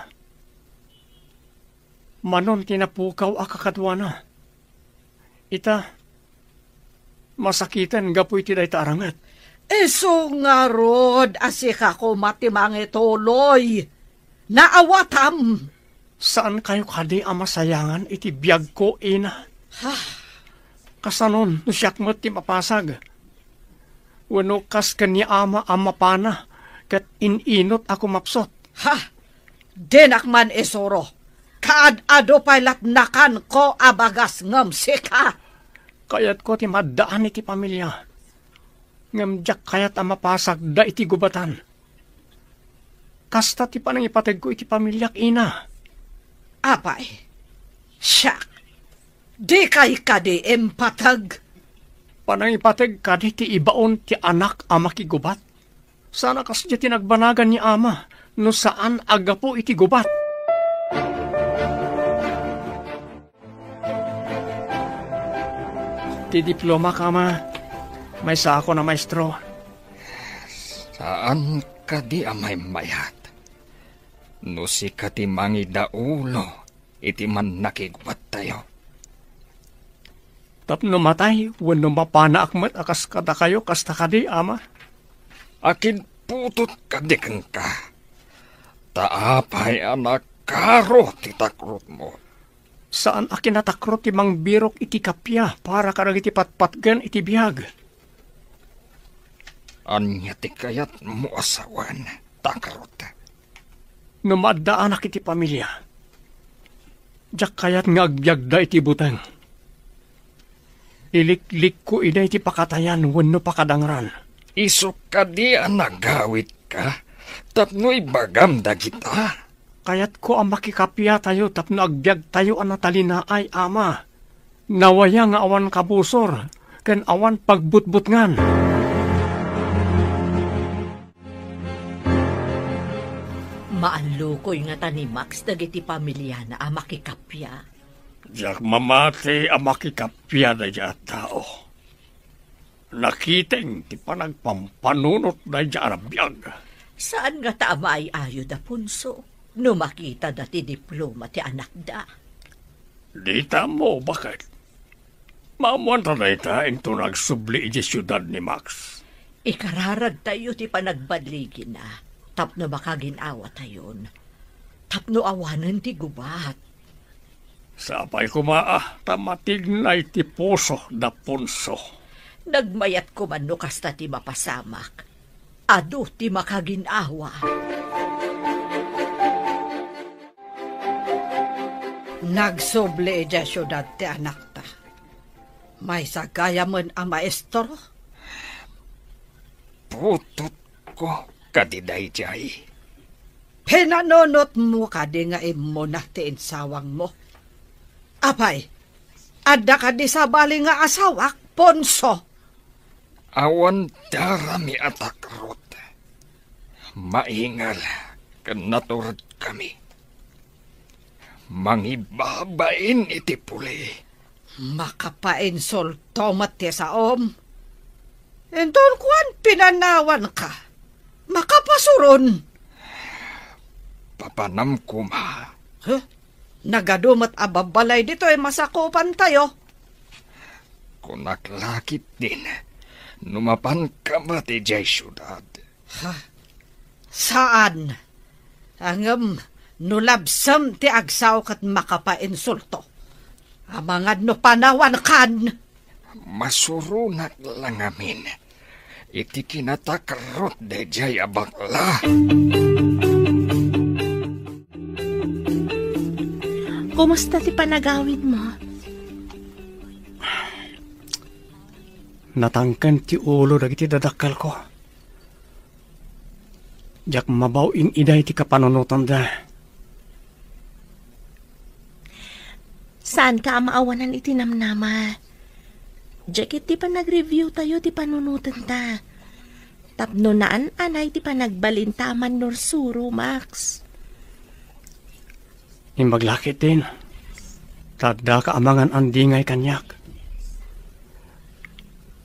Manon ti napukaw a kakaduana. Ita, masakiten gapu iti dayta a ranget. Isu ngarud a sika koma ti mangituloy. Naawatam. Saankayo kadi a masayangan iti biagko, Ina? Ha? Kasanon no siak met ti mapasag? Wenno kas ken ni Ama a mapana ket in-inot a kumapsut? Ha? Dinak man isuro. Kaad-adu pay lat nakanko a bagas ngem sika. Kayatko ti maddaan iti pamilia, ngem diak kayat a mapasagda iti gubatan. Kasta ti panangipategko iti pamiliak, Ina. Apay, Siak, dikay kadi impateg? Panangipateg kadi ti ibaon ti anak a makigubat? Saan a kasdiay ti nagbanagan ni ama no saan a gapu iti gubat. Ti diplomak, ama. Maysaakon a maestro. Saan kadi a maymayat? No sika ti mangidaulo iti mannakigubattayo. Tapno matay wenno mapanaak met a kas kadakayo, kasta kadi, ama? Akidputot kadi kenka. Ta apay a nakaro ti takrotmo? Saan a kinatakrot ti mangbirok iti kappia para kadagiti patpatgen iti biag. Ania ti kayatmo a sawen, takrot? No maaddaanak iti pamilia, diak kayat nga agbiagda iti buteng. Iliklikko ida iti pakatayan wenno pakadangran. Isu kadi a nagawitka tapno ibagam dagita? Kayatko a makikapiatayo tapno agbiagtayo a natalinaay, ama. Nawaya nga awan kabusor ken awan pagbutbutngan. Maallukoy ngata ni Max dagiti pamiliana a makikappia. Diak mamati a makikappia daydiay a tao. Nakiteng ti panagpampanunot daydiay a biag. Saan ngata a maay-ayo da, Ponso, no makitada ti diploma ti anakda? Dita ammo, baket. Maammoanta dayta inton agsubli idiay siudad ni Max. Ikararagtayo ti panagbaligina tapno makagin-awatayon, tapno awanen ti gubat. Sapay koma a ta matignay ti puso da Ponso. Nagmayat koma no kasta ti mapasamak. Adu ti makagin-awa. Nagsubli idiay siudad ti anakta. Maysa gayamen a maestro. Putotko kadi daydiay. Pinanunotmo kadi nga immuna ti insawangmo? Apay, adda kadi sabali nga asawak, Ponso? Awan darami a takrot. Maingal ken naturedkami. Mangibabain iti puli. Makapainsulto met ti saom. Inton kuan, pinanawanka, makapasuron. Papanam koma. Huh? Nagadu met a babbalay ditoy masakupantayo. Kunak la ketdin, no mapanka met idiay siudad. Ha? Saan. Ngem no labsem ti agsao ket makapainsulto. Amangan no panawankan. Masuronak la ngamin iti kinatakrot daydiay a bakla. Kumusta ti panagawidmo? Natangken ti ulo dagiti dadakkelko. Diak mabaw in-ida iti kapanunotanda. Saanka a maawanan iti namnama. Diak iti panagreviewtayo ti panunotenta. Tapno naan-anay ti panagbalinta a mannursuro, Max. Imbag la ketdin, ta addaka amangan a dingay kaniak.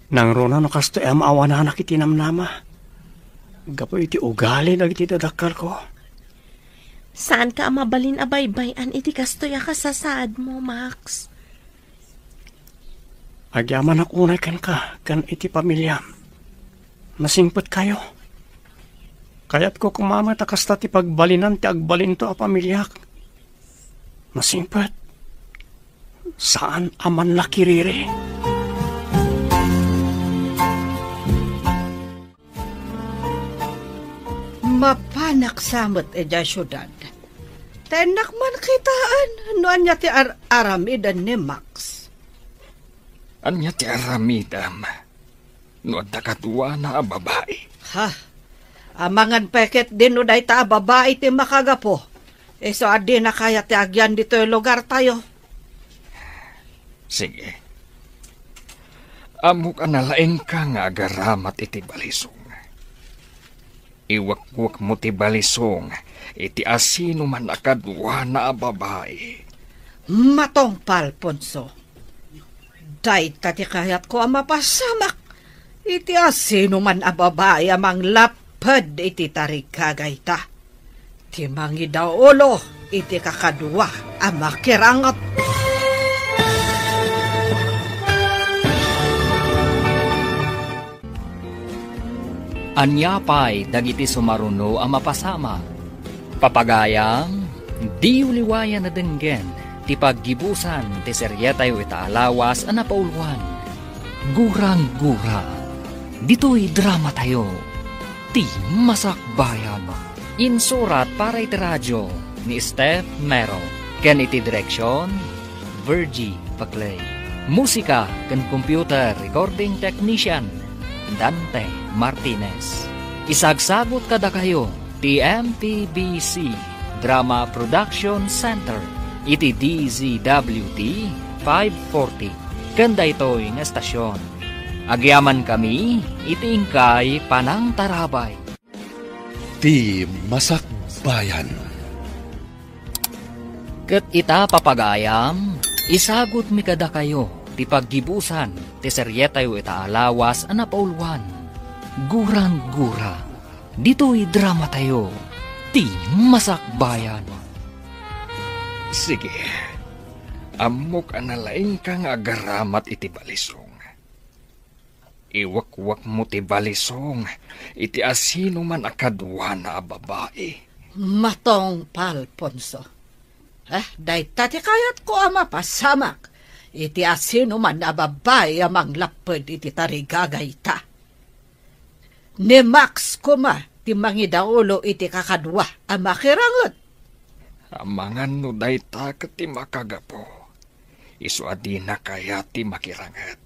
Nangruna no kastoy a maawananak iti namnama gapu iti ugali dagiti dadakkelko. Saanka a mabalin a baybay-an iti kastoy a kasasaadmo, Max. Agyamanak unay kenka ken iti pamiliam. Nasingpetkayo. Kayatko koma met a kasta ti pagbalinan ti agbalinto a pamiliak. Nasingpet. Saan a mannakiriri. Mapanak sa met idiay siudad. Ta innak man kitaen no ania ti ar-aramiden ni Max. Ania ti aramidem no adda kaduana a babai? Ha? Amangan pay ketdin no dayta a babai ti makagapu. Isu a dina kayat ti agyan ditoy lugartayo. Sige. Ammok a nalaingka nga agaramat iti balisong. Iwekwekmo ti balisong iti asinoman a kaduana a babai. Matungpal, Alfonso. Dayta ti kayatko a mapasamak iti asinoman a babai a manglapped iti tarigagayta. Ti mangidaulo iti kakadua a makiranget. Ania pay dagiti sumaruno a mapasamak? Papagayam, diyo liwayan a denggen ti paggibusan ti serietayo ita a lawas a napauluan, Gurang-gura. Ditoy dramatayo, Ti Masakbayan. Insurat para iti radio ni Steph Mero, ken iti direksion, Virgie Paclay. Musika ken computer recording technician, Dante Martinez. Isagsagut kadakayo ti M P B C Drama Production Center iti D Z W T five forty. Ken daytoy nga estasion, agyamankami iti inkay panangtarabay. Ti Masakbayan. Ket ita, papagayam, isagutmi kadakayo ti paggibusan ti serietayo ita a lawas a napauluan, Gurang-gura. Ditoy dramatayo, Ti Masakbayan. Sige, ammok a nalaingka nga agaramat iti balisong. Iwekwekmo ti balisong iti asinoman a kaduana a babai. Matungpal, Alfonso. Eh, dayta ti kayatko a mapasamak iti asinoman a babai a manglapped iti tarigagayta. Ni Max koma ti mangidaulo iti kakadua a makiranget. Amangan no dayta ket ti makagapu, isu a dina kayat ti makiranget.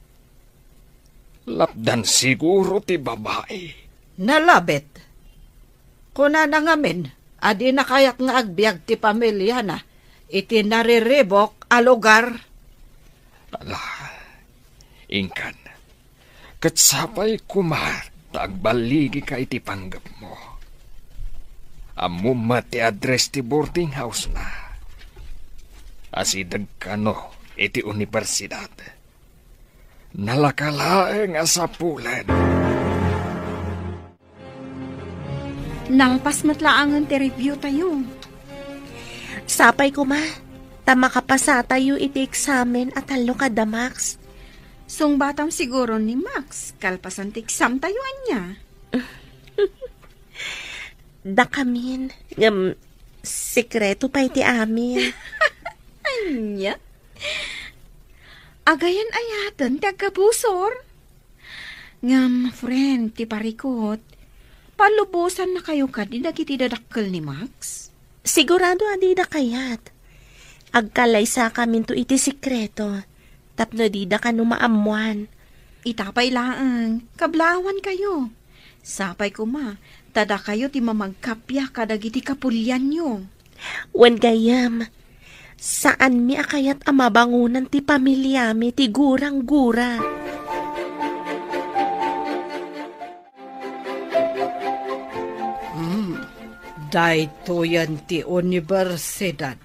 Lapdan siguro ti babai. Nalabit. Kunana ngamin a dina kayat nga agbiag ti pamiliana iti nariribuk a lugar. Ala, inkan, ket sapay koma ta agballigika iti panggepmo. Ammom met ti address ti boarding house-na. Asideg kano iti universidad. Nalaka laeng a sapulen. Nangpas met laengen ti review tayo. Sapay koma, ta makapasatayo iti eksamen a tallo kada Max. Sungbatam siguro ni Max, kalpasan ti exam tayo, ania? Dakamin, ngem sekreto pay ti amin. Ania? Agayan-ayaten ti agkabusor? Ngem, friend, ti parikut, pallubosannakayo kadi dagiti dadakkel ni Max? Sigurado a dida kayat. Agkalaysakaminto iti sekreto, tapno dida kano maammoan. Ita pay laeng, kablaawankayo. Sapay koma, ta dakayo ti mamagkappia kadagiti kapulianyo. Wen gayyem, saanmi a kayat a mabangonan ti pamiliami ti gurang-gura. Hmm, daytoyen ti universidad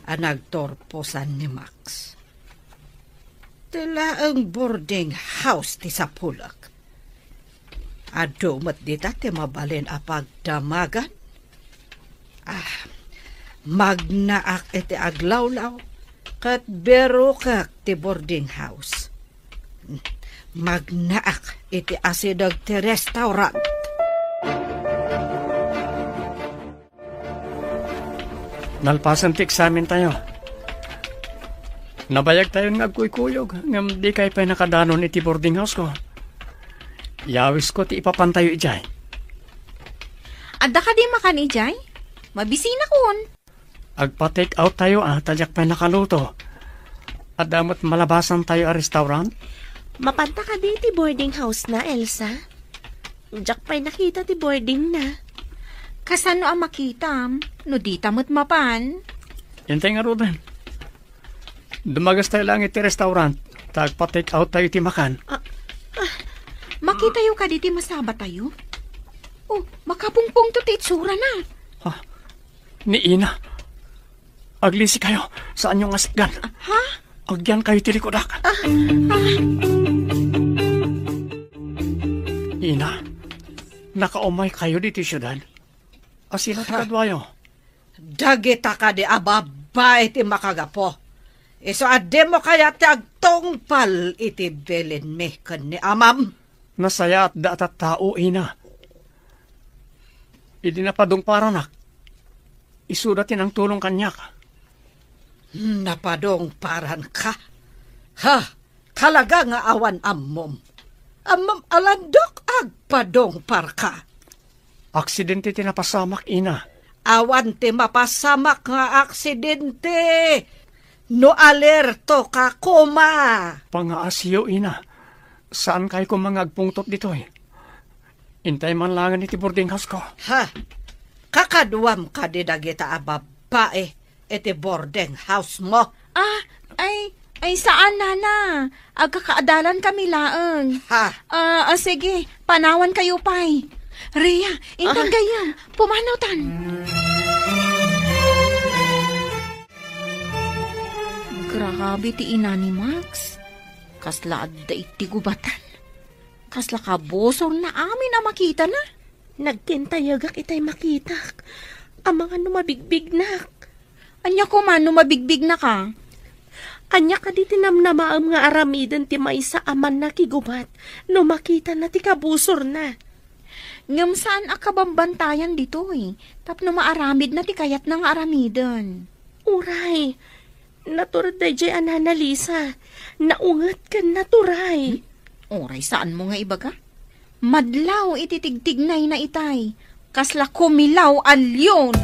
a nagturposan ni Max. Ti laeng boarding house ti sapulek. Adu met dita ti mabalin a pagdamagan. Ah, magnaak iti aglawlaw ket birukek ti boarding house. Magnaak iti asideg ti restaurant. Nalpasen ti eksamen tayo. Nabayag tayon nga agkuykuyog, ngem dikay pay nakadanon iti boarding house ko. Yawisko ti ipapan tayo idiay. Adda kadi makan idiay? Mabisinakon. Agpa-take out tayo, ah, ta diak pay nakaluto. Adda met malabasan tayo a restaurant? Mapanta kadi iti boarding house na, Elsa? Diak pay nakita ti boarding na. Kasano a makitam, no dita met mapan? Yantay ngaruden. Dumagastayo laeng iti restaurant, ta agpa-take out tayo iti makan. Ah, ah, makitayo kadi ti masabatayo? Oh, makapungpungto ti itsurana. Ha? Ni Ina. Aglisikayo, saanyo nga sikgan. Ha? Agyankayo ti likudak. Ah, ah. Ina, nakaumaykayo ditoy siudad? Asino ti Ha? kaduayo? Dagita kadi a babbai ti makagapu. Isu a dimo kayat ti agtungpal iti bilinmi ken ni amam. Nasayaatda a tattao, Ina. Idi napadungparanak, isuda ti nangtulong kaniak. Hmm, napadungparanka? Ha? Talaga nga awan ammom? Ammom a landok agpadungparka. Aksidente ti napasamak, Ina. Awan ti mapasamak nga aksidente. No alerto ka koma. Pangaasiyo, Ina. Saan kay koma nga agpungtot ditoy? Intay man laengen iti boarding house ko. Ha? Kakaduam kadi dagita a babbai iti boarding house mo? Ah, ay, ay, saan, Nana. Agkakaadalan kami laeng. Ha? Ah, ah, sige, panawan kayo pay. Rhea, intan Ah. gayyem, pumanawtan. Grabe ti ina ni Max. Kasla adda iti gubatan. Kasla kabusorna amin a makitana. Nagkintayegak itay makitak. Amangan no mabigbignak. Ania koma no mabigbigna ka? Ania kadi ti namnamaem nga aramiden ti maysa a mannakigubat no makitana ti kabusorna? Ngem saan a kabambantayan ditoy tapno maaramidna ti kayatna nga aramiden. Uray, natured daydiay a Nana Lisa. Naunget ken naturay. Hmm? Uray saanmo nga ibaga? Madlaw iti tigtignayna itay. Kasla kumilaw a leon.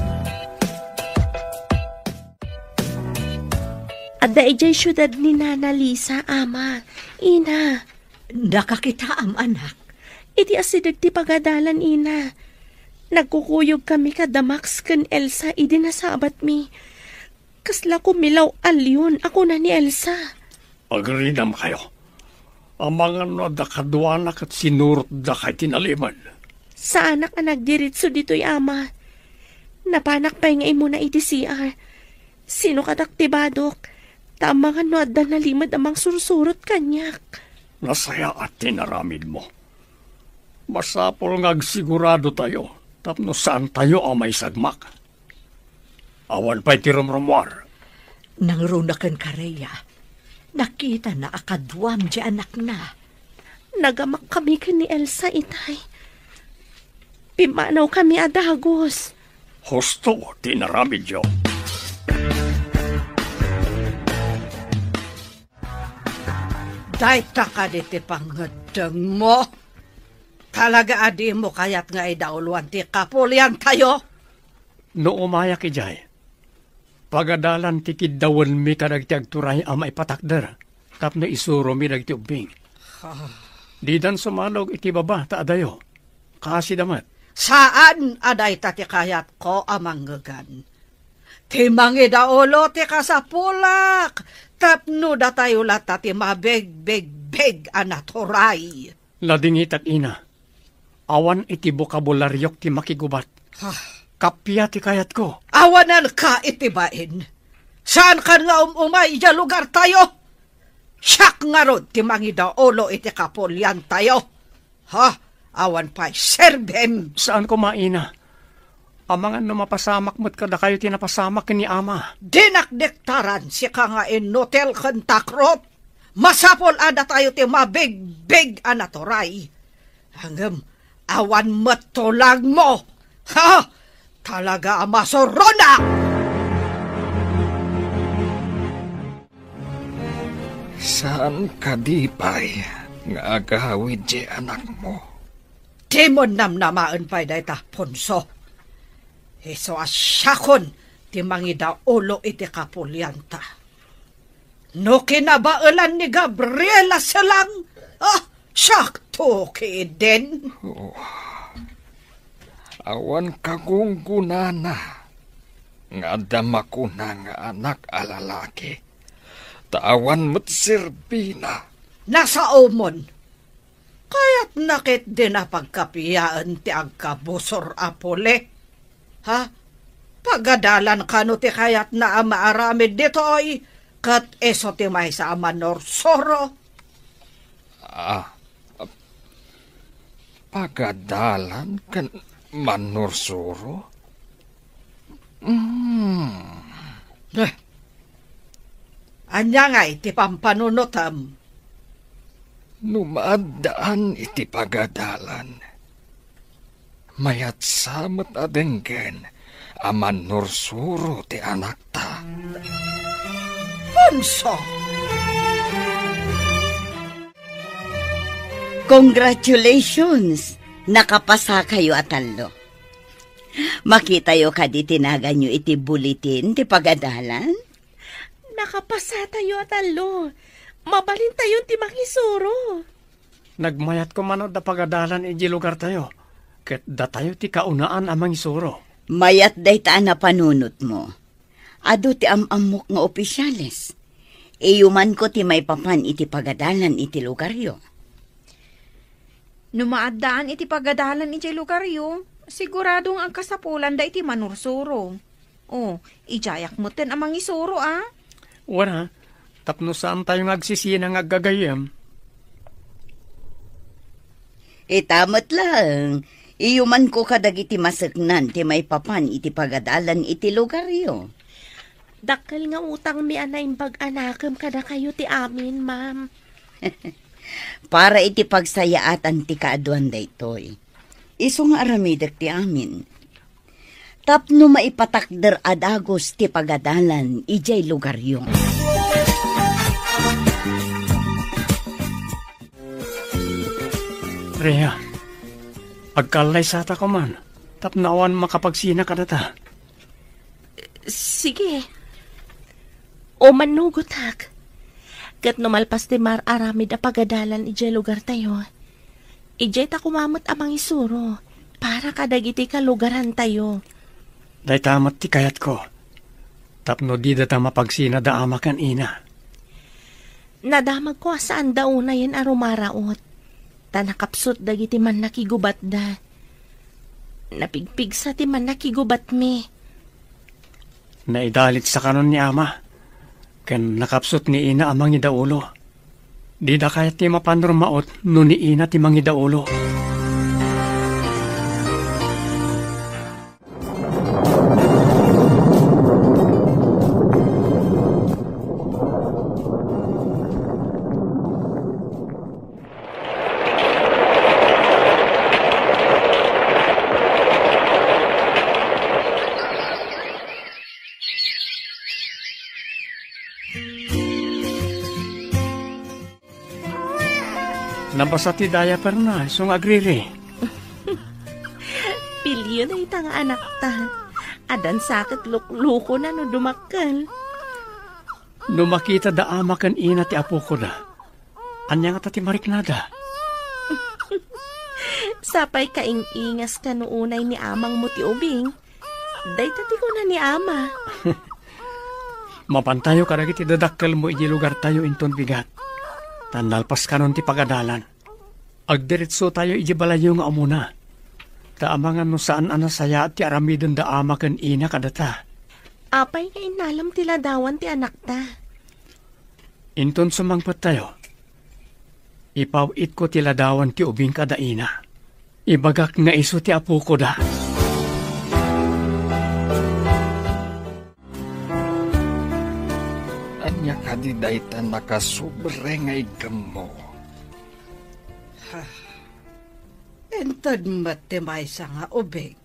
Adda idiay siudad ni Nana Lisa, Ama, Ina. Nakakitaam, anak. Iti asideg ti pagadalan, Ina. Nagkukuyog kami kada Max ken Elsa idi nasabatmi. Kasla kumilaw a leon a kuna ni Elsa. Agridamkayo. Amangan no adda kaduana ket sinurotdaka iti nalimed. Saanak a nagdiritso ditoy, Ama. Napanak pay nga immuna iti C R. Sinukatak ti badok, ta amangan no adda nalimed a mangsursurot kaniak. Nasayaat ti inaramidmo. Masapul nga agsiguradotayo tapno saantayo a maisagmak. Awan pay ti rumrumuar. Nangruna ken Kareya, nakitana a kaduam ti anakna. Nagamak kami ken ni Elsa itay. Pimmanaw kami a dagus. Husto ti inaramidyo. Dayta kadi ti pangngeddengmo? Talaga a dimo kayat nga idauloan ti kapuliantayo? No umayak idiay, pagadalan ti kiddawenmi kadagiti agturay a maipatakder tapno isuromi dagiti ubbing. Ah. Didan sumalog iti baba ta adayo. Kaasida met. Saan a dayta ti kayatko a mangngegana. Ti mangidaulo ti kasapulak tapno datayo latta ti mabigbigbig a naturay. Ladingitak, ina. Awan iti bokabulariok ti makigubat. Ah. Kappia ti kayatko. Awananka iti bain. Saankan nga um-umay idiay lugartayo. Siak ngarud ti mangidaulo iti kapuliantayo. Ha? Awan pay serbim. Saan koma, ina. Amangan no mapasamak met kadakayo ti napasamak ken ni ama. Dinak diktaran sika nga inutil ken takrot. Masapul a datayo ti mabigbig a naturay. Ngem awan met tulangmo. Ha? Talaga a masuronak! Saan kadi pay nga agawid ti anakmo? Dimon namnamaen pay dayta, Ponso. Isu a siakon ti mangidaulo iti kapulianta. No kinabaelan ni Gabriela Selang, ah, siakto ketdin. Oh. Awan kagunggonana nga adda makuna nga anak a lalaki. Ta awan met serbina. Nasaomon. Kayatna ketdi a pagkapiaen ti agkabusor a pule. Ha? Pagadalan kano ti kayatna a maaramid ditoy, ket isu ti maysa a manursuro? Ah, pagadalan ken manursuro? Hmm. Eh, ania ngay ti pampanunotem? No maaddaan iti pagadalan, mayat sa met a denggen a manursuro ti anakta. Punso! Congratulations! Nakapasakayo a tallo. Makitayo kadi ti naganyo iti bulletin ti pagadalan? Nakapasatayo a tallo. Mabalintayon ti mangisuro. Nagmayat koma no adda pagadalan idiay lugartayo, ket datayo ti kaunaan a mangisuro. Mayat dayta a napanunotmo. Adu ti am-ammok nga opisyales. Iyumanko ti maipapan iti pagadalan iti lugaryo. No maaddaan iti pagadalan idiay lugaryo, sigurado nga agkasapulanda iti manursuro. Oh, idiayak metten a mangisuro, a? Wen, tapno saantayo nga agsisina nga aggagayyem. Ita met laeng, iyumanko kadagiti maseknan ti maipapan iti pagadalan iti lugaryo. Dakkel nga utangmi a naimbag a nakem kadakayo ti amin, ma'am. Para iti pagsayaatan ti kaaduan daytoy. Isu nga aramidek ti amin. Tapno maipatakder a dagus ti pagadalan idiay lugaryo. Rhea, agkallaysata koman, tapno awan makapagsina kadata. Sige. O, mannugotak. Ket no malpas ti mar-aramid a pagadalan idiay lugartayo, idiay ta koma met a mangisuro para kadagiti kalugarantayo. Dayta met ti kayatko, tapno didata mapagsina da ama ken ina. Nadamagko a saanda unayen a rumaraot, ta nakapsut dagiti mannakigubatda. Napigpigsa ti mannakigubatmi. Naidalitsa kanon ni ama, ken nakapsut ni ina a mangidaulo. Dida kayat ti mapan rummaot no ni ina ti mangidaulo. Nabasa ti diaperna, isu nga agriri. Pilio dayta nga anakta. Addan sa ket luklukona no dumakkel. No makita da ama ken ina ti apokoda, ania ngata ti mariknada? Sapay kaing-ingas kano unay ni amangmo ti ubing. Dayta ti kuna ni ama. Mapantayo kadagiti dadakkelmo idiay lugartayo inton bigat. Ta nalpas kanon ti pagadalan. Agdiritsotayo idiay balayyo nga umuna. Ta amangan no saan a nasayaat ti aramiden da ama ken ina kadata. Apay nga innalem ti ladawan ti anakta? Inton sumangpettayo, ipaw-itko ti ladawan ti ubing kada ina. Ibagak nga isu ti apokoda. Ania kadi dayta nakasobre nga iggemmo? Inted met ti maysa nga ubing.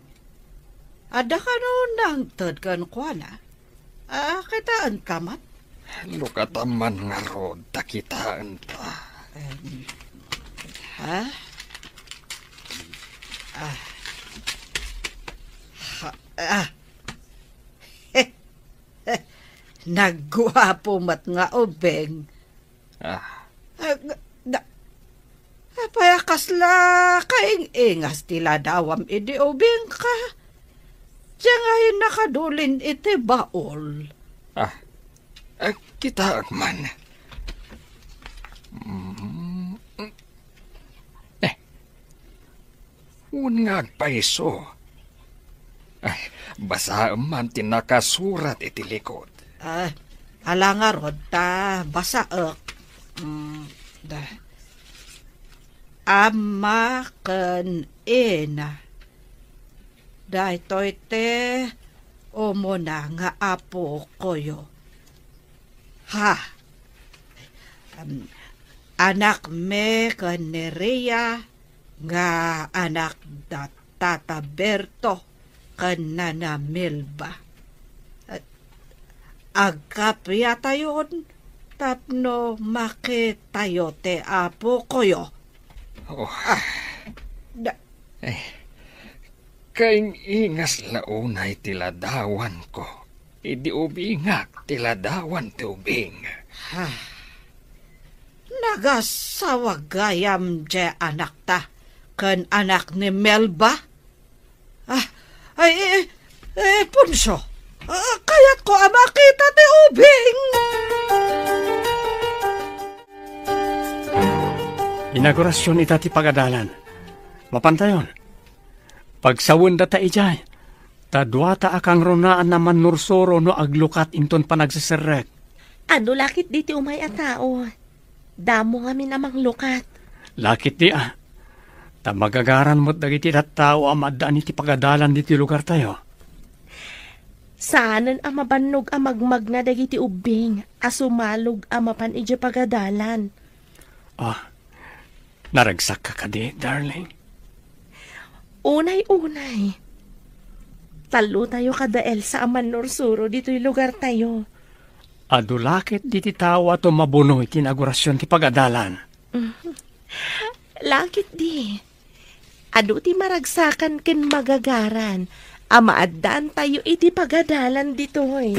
Adda kano nangted kenkuana? Ah, kitaenka met? Lukata man ngarud ta kitaenta. Em, ha? Ah. Ha, ah. Nagguapo met nga ubing. Ah. Ah, na, apay a kasla kaing-ingas ti ladawam idi ubingka? Diay ngay nakadulin iti baol. Ah. Eh, Kitaek man. Mm. Eh, wen nga agpayso. Ay, basaem man ti nakasurat iti likod. Ah, ala ngarud ta basaek. Mm, da. Ama ken ina. Daytoy ti umuna nga apokoyo. Ha? Am, anakmi ken ni Ria nga anak da Tata Berto ken Nana Melba. Agkapiatayon tapno makitayo ti apokoyo. Oh. Ah, da- Eh, kaing-ingas la unay ti ladawanko. Idi ubingak ti ladawan ti ubing. Ah, nagasawa gayam diay anakta ken anak ni Melba? Ah, ay, eh, eh, Ponso, ah, kayatko a makita ti ubing. Inaugurasion ita ti pagadalan. Mapantayon. Pagsawenda ta idiay. Ta duata a kangrunaan a mannursuro no aglukat inton panagseserrek. Adu la ketdi ti umay a tao. Damo ngamin a manglukat. La ketdi a. Ta magagaran met dagiti tattao a maaddaan iti pagadalan ditoy lugartayo. Saanen a mabannog a magmagna dagiti ubbing a sumalog a mapan idiay pagadalan. Ah, naragsakka kadi, darling? Unay-unay. Tallotayo kada Elsa a mannursuro ditoy lugartayo. Adu la ketdi ti tao a tumabuno iti inaugurasion ti pagadalan. Mhm. La ketdi. Adu ti maragsakan ken magagaran a maaddaantayo iti pagadalan ditoy.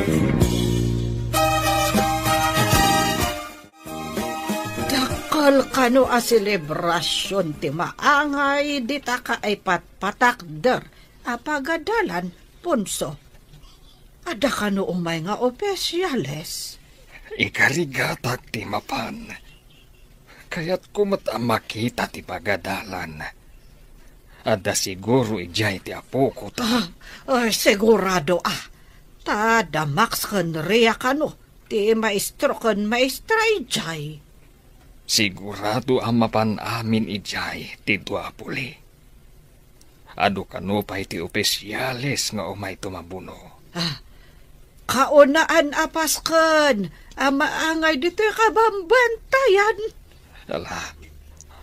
Dakkel kano a selebrasion ti maangay dita kaipatpatakder a pagadalan, Ponso. Adda kano umay nga opisiales? Ikarigatak ti mapan. Kayatko met a makita ti pagadalan. Adda siguro idiay ti apoko ta. Ah, ay, sigurado a. Ta adda Max ken Ria kano ti maestro ken maestra idiay. Sigurado a mapan amin idiay ti dua a puli. Adu kano pay ti opisiales nga umay tumabuno. Ah, kaunaan a pasken a maangay ditoy kabambantayan. Ala,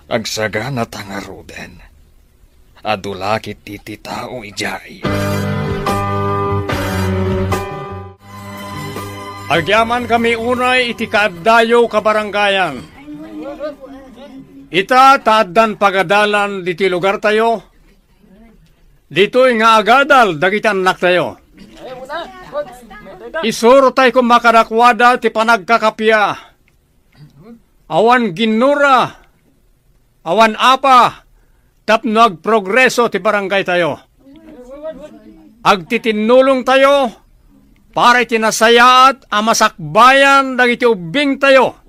agsaganata ngaruden. Adu la ketdi ti tao idiay. Agyamankami unay iti kaaddayo, kabarangayan. Ita ta addan pagadalan ditoy lugartayo, ditoy nga agadal dagiti annaktayo. Isurotay koma kadakuada ti panagkakapia. Awan ginnura, awan apa, tapno agprogreso ti barangaytayo. Agtitinnulongtayo para iti nasayaat a masakbayan dagiti ubbingtayo